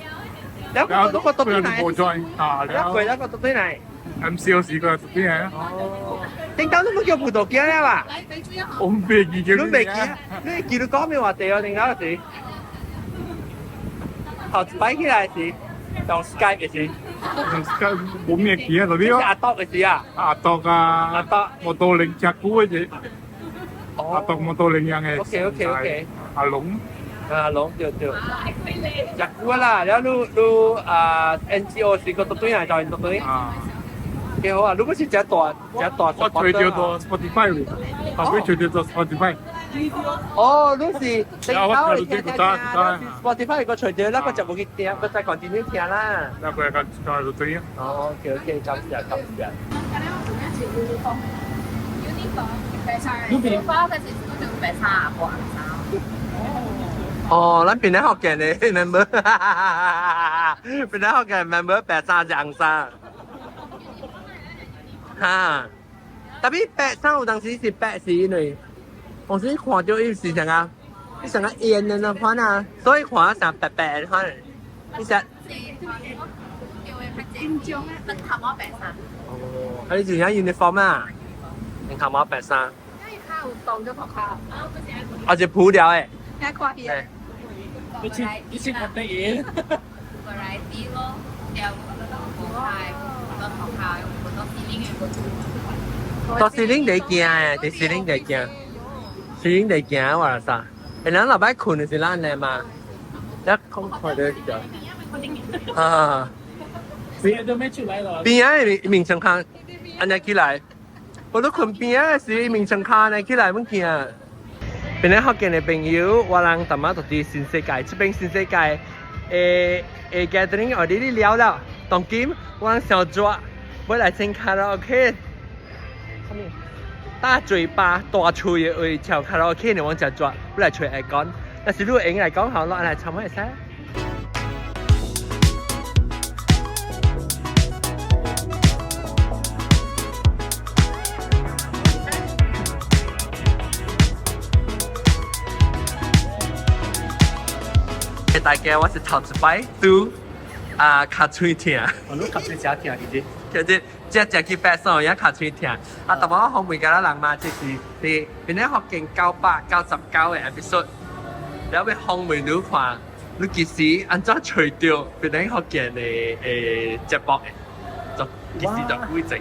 [SPEAKER 1] 了個個讀對來，
[SPEAKER 4] 了
[SPEAKER 1] 過了個讀對來。
[SPEAKER 4] MCO 時過讀對來。
[SPEAKER 1] 哦。頂當你冇叫葡萄乾了吧？
[SPEAKER 4] 我未記叫。
[SPEAKER 1] 你未記？你會記你講咩話題哦？頂當時。頭一擺起來時，用 Skype 的時。
[SPEAKER 4] 用 Skype 冇咩記啊，嗰啲咯。
[SPEAKER 1] 阿篤的時啊。
[SPEAKER 4] 阿篤啊。
[SPEAKER 1] 阿篤。
[SPEAKER 4] 摩托零食久的啫。阿篤摩托零樣的。
[SPEAKER 1] OK OK OK。
[SPEAKER 4] 阿龍。
[SPEAKER 1] 啊，攏對對。食久啦，了你你啊 NGO 是個獨對啊，就係獨對。
[SPEAKER 4] 啊。
[SPEAKER 1] 幾好啊！如果是真大真大，
[SPEAKER 4] 我推掉到 Spotify，後尾推掉到 Spotify。
[SPEAKER 1] 哦，你是
[SPEAKER 4] 我聽聽聽
[SPEAKER 1] Spotify 個隨掉，那個就冇去聽，個再 continue 聽啦。
[SPEAKER 4] 那個個個對啊。
[SPEAKER 1] 哦，OK OK，感謝感謝。
[SPEAKER 10] 白衫黃衫。
[SPEAKER 1] 哦，咱邊咧福建的 member，邊咧福建 member 白衫是紅衫。哈，特別白衫有當時是白是因為，當時看到伊是啥啊？伊啥個煙的那款啊，所以看成白白的款。你食？哦，啊，你就像 uniform 啊？你頭毛白衫。啊，是普料的。
[SPEAKER 2] 你切你切得嘢。
[SPEAKER 1] 到司令地行的，伫司令地行，司令地行話啥？欸，咱老擺睏的是咱的嘛？一講看到就啊，
[SPEAKER 2] 邊都沒出來咯。
[SPEAKER 1] 邊仔的面床卡按呢起來，我都睏邊仔的時面床卡按呢起來，物件。邊咧福建的朋友，我人淡仔就佇新世界，這邊新世界的的 gathering 哦，你了了，當今我人小抓，欲來唱卡拉 OK。大嘴巴大喙的位唱卡拉 OK 呢，我真抓，欲來揣愛講。但是你有閒來講好，咱來參會使。大家我是頭一擺拄啊尻喙疼。
[SPEAKER 11] 哦，你尻喙誠疼是毋
[SPEAKER 1] 是？就是食食去白爽也尻喙疼。啊，但我訪問甲咱人嘛，就是佇邊咧福建999個 episode，了欲訪問你看，你其實按怎揣著檳城福建的的節目的，就其實就幾種。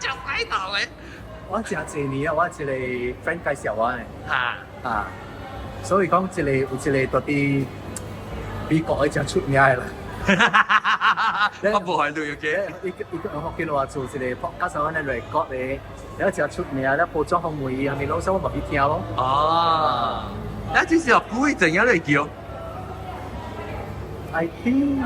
[SPEAKER 1] 食屎頭的。
[SPEAKER 11] 我誠濟年啊，我一個 friend 介紹我的。
[SPEAKER 1] 哈。
[SPEAKER 11] 啊。所以講，一個有一個佇佇美國的誠出名的啦。
[SPEAKER 1] 我無看到有嘅。
[SPEAKER 11] 伊伊個福建話做一個 podcast 按呢 record 的，了誠出名，了報紙訪問伊，啥物攏，所以我嘛去聽咯。
[SPEAKER 1] 哦。那這是故意怎樣來叫
[SPEAKER 11] ？I think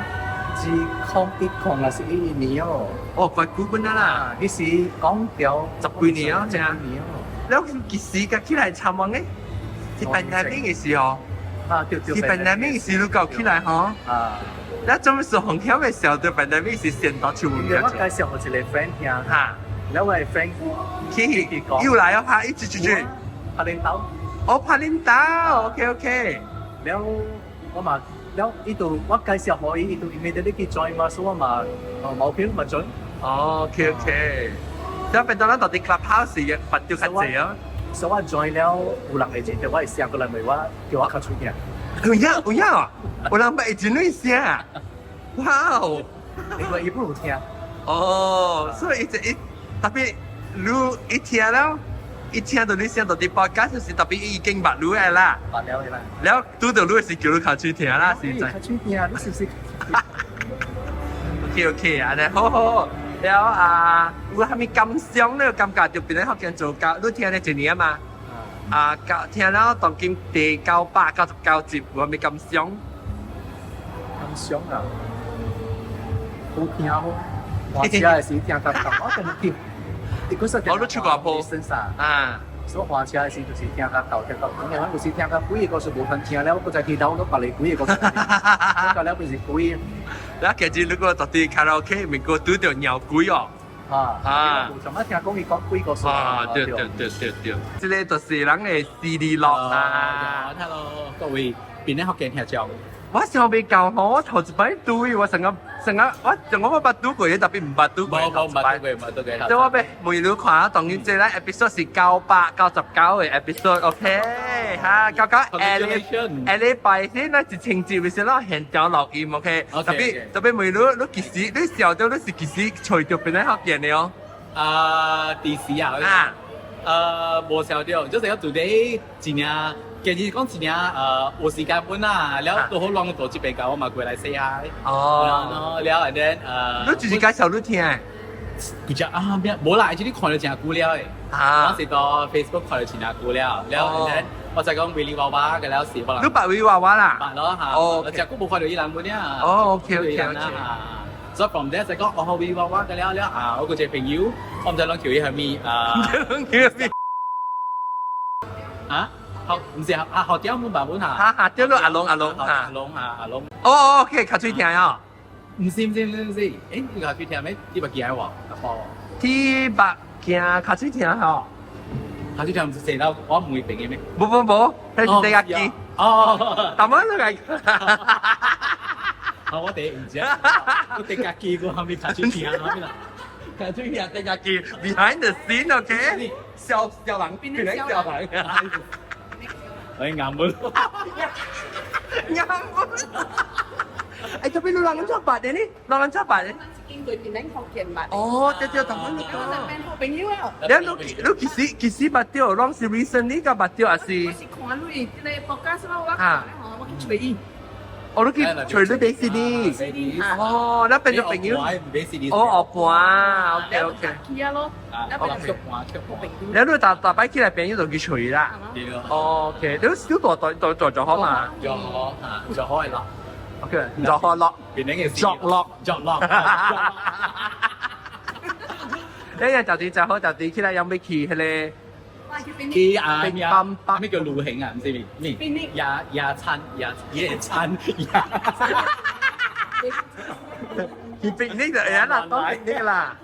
[SPEAKER 11] 2010還是11年哦。
[SPEAKER 1] 哦，怪久本啊啦。
[SPEAKER 11] 彼時講掉
[SPEAKER 1] 十幾年啊，這樣。了幾時才起來參訪的？是pandemic 的時候。
[SPEAKER 11] 啊，對對。
[SPEAKER 1] 是pandemic的時你搞起來吼。
[SPEAKER 11] 啊。
[SPEAKER 1] 那做咩事紅曉的時候，對pandemic是先到出門
[SPEAKER 11] 我介紹予一個 friend 聽。
[SPEAKER 1] 哈。
[SPEAKER 11] 了我的 friend
[SPEAKER 1] 去又來哦，拍一直直直。
[SPEAKER 11] 拍恁兜。
[SPEAKER 1] 哦，拍恁兜，OK OK。
[SPEAKER 11] 了我嘛，了伊就我介紹予伊，伊就 immediately 去 join 嘛，所以我嘛，哦，無去嘛 join。
[SPEAKER 1] 哦，OK OK。了變到咱到佇 Clubhouse 嘅發掉較濟哦。
[SPEAKER 11] 所以我 join 了有人會認得我會寫過來問我，叫我較出名。
[SPEAKER 1] 有影有影，有人會認你聲，哇哦！
[SPEAKER 11] 因為伊不有聽。
[SPEAKER 1] 哦，所以伊一特別你一聽了，一聽到你聲到佇 podcast 就是特別伊已經捌你的啦。
[SPEAKER 11] 捌了的啦。
[SPEAKER 1] 了拄著你是叫你較喙疼啦，實在。
[SPEAKER 11] 較喙疼，你是不是
[SPEAKER 1] ？OK OK，按呢好好。了啊，有啥物感想咧？感覺就變咧福建做教，你聽了一年嘛？啊，教聽了當今第999集，有啥物感想？
[SPEAKER 11] 感想啊，好聽哦，我車的時聽到到，我跟你聽。
[SPEAKER 1] 我都出過鋪。啊。
[SPEAKER 11] 所以駛車的時就是聽較到，聽到，我有時聽到幾個故事無通聽了，我閣再去摎別個幾個故事，我到了變是鬼。
[SPEAKER 1] 了，其實如果到佇卡拉 OK 面閣拄著鳥鬼哦。
[SPEAKER 11] 啊啊！有陣仔聽講伊講鬼故事。
[SPEAKER 1] 啊，對對對對對，這個就是人的 CD 樂啊。
[SPEAKER 12] Hello，各位檳城福建聽眾。
[SPEAKER 1] 我想欲到吼，我頭一擺拄伊，我成個成個我我捌拄過，特別毋捌拄過。
[SPEAKER 12] 無無毋捌拄過，毋捌拄過。
[SPEAKER 1] 所以我欲問你看，當今這個 episode 是999個 episode，OK？哈，九九下禮下禮拜先咱一千集先咱現場錄音，OK？特別特別問你，你幾時你曉得你是幾時揣著檳城福建的哦？
[SPEAKER 12] 啊，佇時啊？啊。無曉得，就是講 today 真正其實講真正有時間本啦，了都好攏到這邊教我嘛過來 say hi。
[SPEAKER 1] 哦。
[SPEAKER 12] 了，and then
[SPEAKER 1] 你就是介紹你聽。
[SPEAKER 12] 佢就啊咩？冇啦，這啲看了真久了誒。我是到 Facebook 看了真久了，了 and then 我就講威利娃娃嘅了是可能。
[SPEAKER 1] 你捌威利娃娃啦？
[SPEAKER 12] 捌咯嚇。
[SPEAKER 1] 哦。
[SPEAKER 12] 我真久冇看到伊人本啊。
[SPEAKER 1] 哦，OK OK OK。
[SPEAKER 12] 所以 from there 就講哦，威利娃娃嘅了了啊，我個隻朋友，我唔知攏叫伊係咪啊？
[SPEAKER 1] 唔知攏叫伊咩？
[SPEAKER 12] 啊？學唔是啊？學屌冇辦法嚇。
[SPEAKER 1] 嚇嚇，屌到阿龍阿龍
[SPEAKER 12] 嚇。阿龍啊阿龍。
[SPEAKER 1] 哦哦，OK，較水聽哦。
[SPEAKER 12] 唔是唔是唔是唔是，誒，你較水聽咩？鐵目鏡喎，哦。
[SPEAKER 1] 鐵目鏡較水聽吼。
[SPEAKER 12] 較水聽唔是成日我唔會朋友咩？
[SPEAKER 1] 無無無，彼是第一支。
[SPEAKER 12] 哦。
[SPEAKER 1] 淡仔你嚟。
[SPEAKER 12] 好，我哋唔知啊，我哋家己個後面較水聽後面啦。
[SPEAKER 1] 較水聽第一支，behind the scene，OK？小小人，變成小人。
[SPEAKER 12] 我硬本。
[SPEAKER 1] 硬本。哎，特別你人怎捌的呢？人怎捌的？
[SPEAKER 7] 經過檳城福建捌。
[SPEAKER 1] 哦，對對，台灣你講。
[SPEAKER 7] 變好朋友啊。
[SPEAKER 1] 你你你幾時幾時捌到？攏是 recently 才捌到，還是？
[SPEAKER 7] 我是看你這個博家什麼，我看吼，我去揣伊。
[SPEAKER 1] 哦，你去揣你買 CD。哦，那變做朋友。哦，哦，盤，OK OK。
[SPEAKER 7] 去啊咯。
[SPEAKER 12] OK。
[SPEAKER 1] 你你逐逐擺起來朋友就去揣啦。哦，OK，你你大大大大就好嘛？
[SPEAKER 12] 就好啊，就好係啦。
[SPEAKER 1] OK，就好落，
[SPEAKER 12] 作
[SPEAKER 1] 落，
[SPEAKER 12] 作落。
[SPEAKER 1] 你日就啲就好，就啲起來有咩去彼個？
[SPEAKER 12] 去啊咩啊？咩叫旅行啊？唔是咩？咩？野野餐野野餐野。
[SPEAKER 1] 去 picnic 就會啦，講 picnic 啦。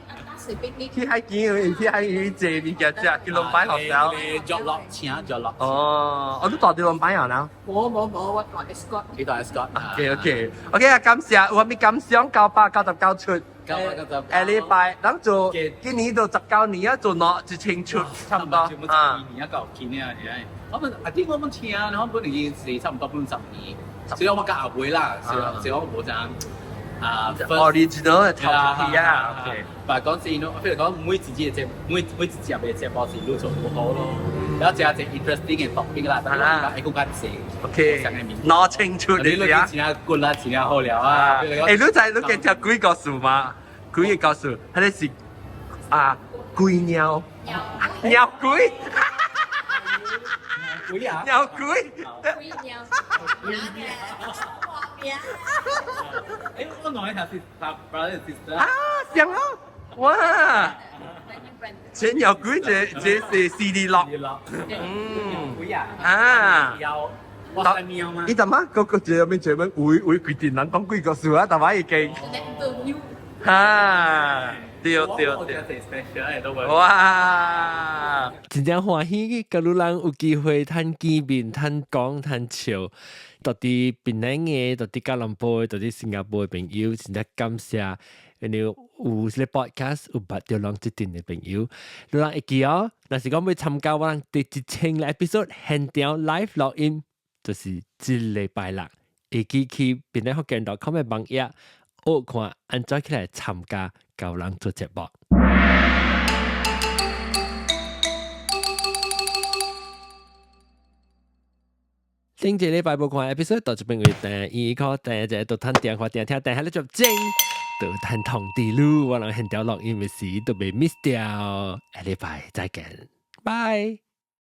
[SPEAKER 1] 去海邊，去海邊坐物件食，去龍擺學校。
[SPEAKER 12] 作落請作落。
[SPEAKER 1] 哦，我都住佇龍擺啊啦。
[SPEAKER 7] 無無無，我住 Escort。
[SPEAKER 12] 你住 Escort。
[SPEAKER 1] OK OK OK 啊，感謝有啥物感想？999出。
[SPEAKER 12] 999。
[SPEAKER 1] 下禮拜，咱做今年都19年啊，做喏一千出，差不多
[SPEAKER 12] 啊。年啊，夠見啊，我們啊啲我們聽，我本來是差唔多半十年，所以我較後尾啦，所以所以我無怎啊。
[SPEAKER 1] original 的頭一批啊，OK。
[SPEAKER 12] 但講真，譬如講每一節嘅節，每每一集嘅節目是愈做愈好咯。然後這一個 interesting 嘅 topic 啦，但係會更較濟。
[SPEAKER 1] OK，攞清楚
[SPEAKER 12] 你啊。你真正骨啦，真正好料啊！
[SPEAKER 1] 欸，你知你記聽幾個故事嗎？幾個故事？彼個是啊，鬼貓，貓鬼，
[SPEAKER 12] 鬼啊，
[SPEAKER 1] 貓鬼，
[SPEAKER 8] 鬼貓，鬼貓。
[SPEAKER 12] 欸，我兩個是 brother sister
[SPEAKER 1] 啊，像啊，哇！這鳥鬼這這是 CD 落，嗯，
[SPEAKER 12] 鬼啊，
[SPEAKER 1] 啊，
[SPEAKER 12] 我係喵嗎？
[SPEAKER 1] 伊怎麼個個這邊這邊會會規定人講幾個數啊？但係已經，哈，對對對，哇！
[SPEAKER 6] 真正歡喜，假如人有機會趁見面、趁講、趁笑，到佇檳城的，到佇吉隆坡的，到佇新加坡的朋友，真正感謝。因為有這個 podcast 有捌著人這陣的朋友，你人會記哦。若是講欲參加我人第1000個 episode 現場 live 錄音，就是這禮拜六，會記去檳城福建 .com 的網頁，學看按怎起來參加，佮人做節目。頂一禮拜無看 episode 到這邊為止，伊可第一個都趁電話電聽，等下你就精，都趁通知路，我人現場錄音的時都袂 miss 掉。下禮拜再見，拜。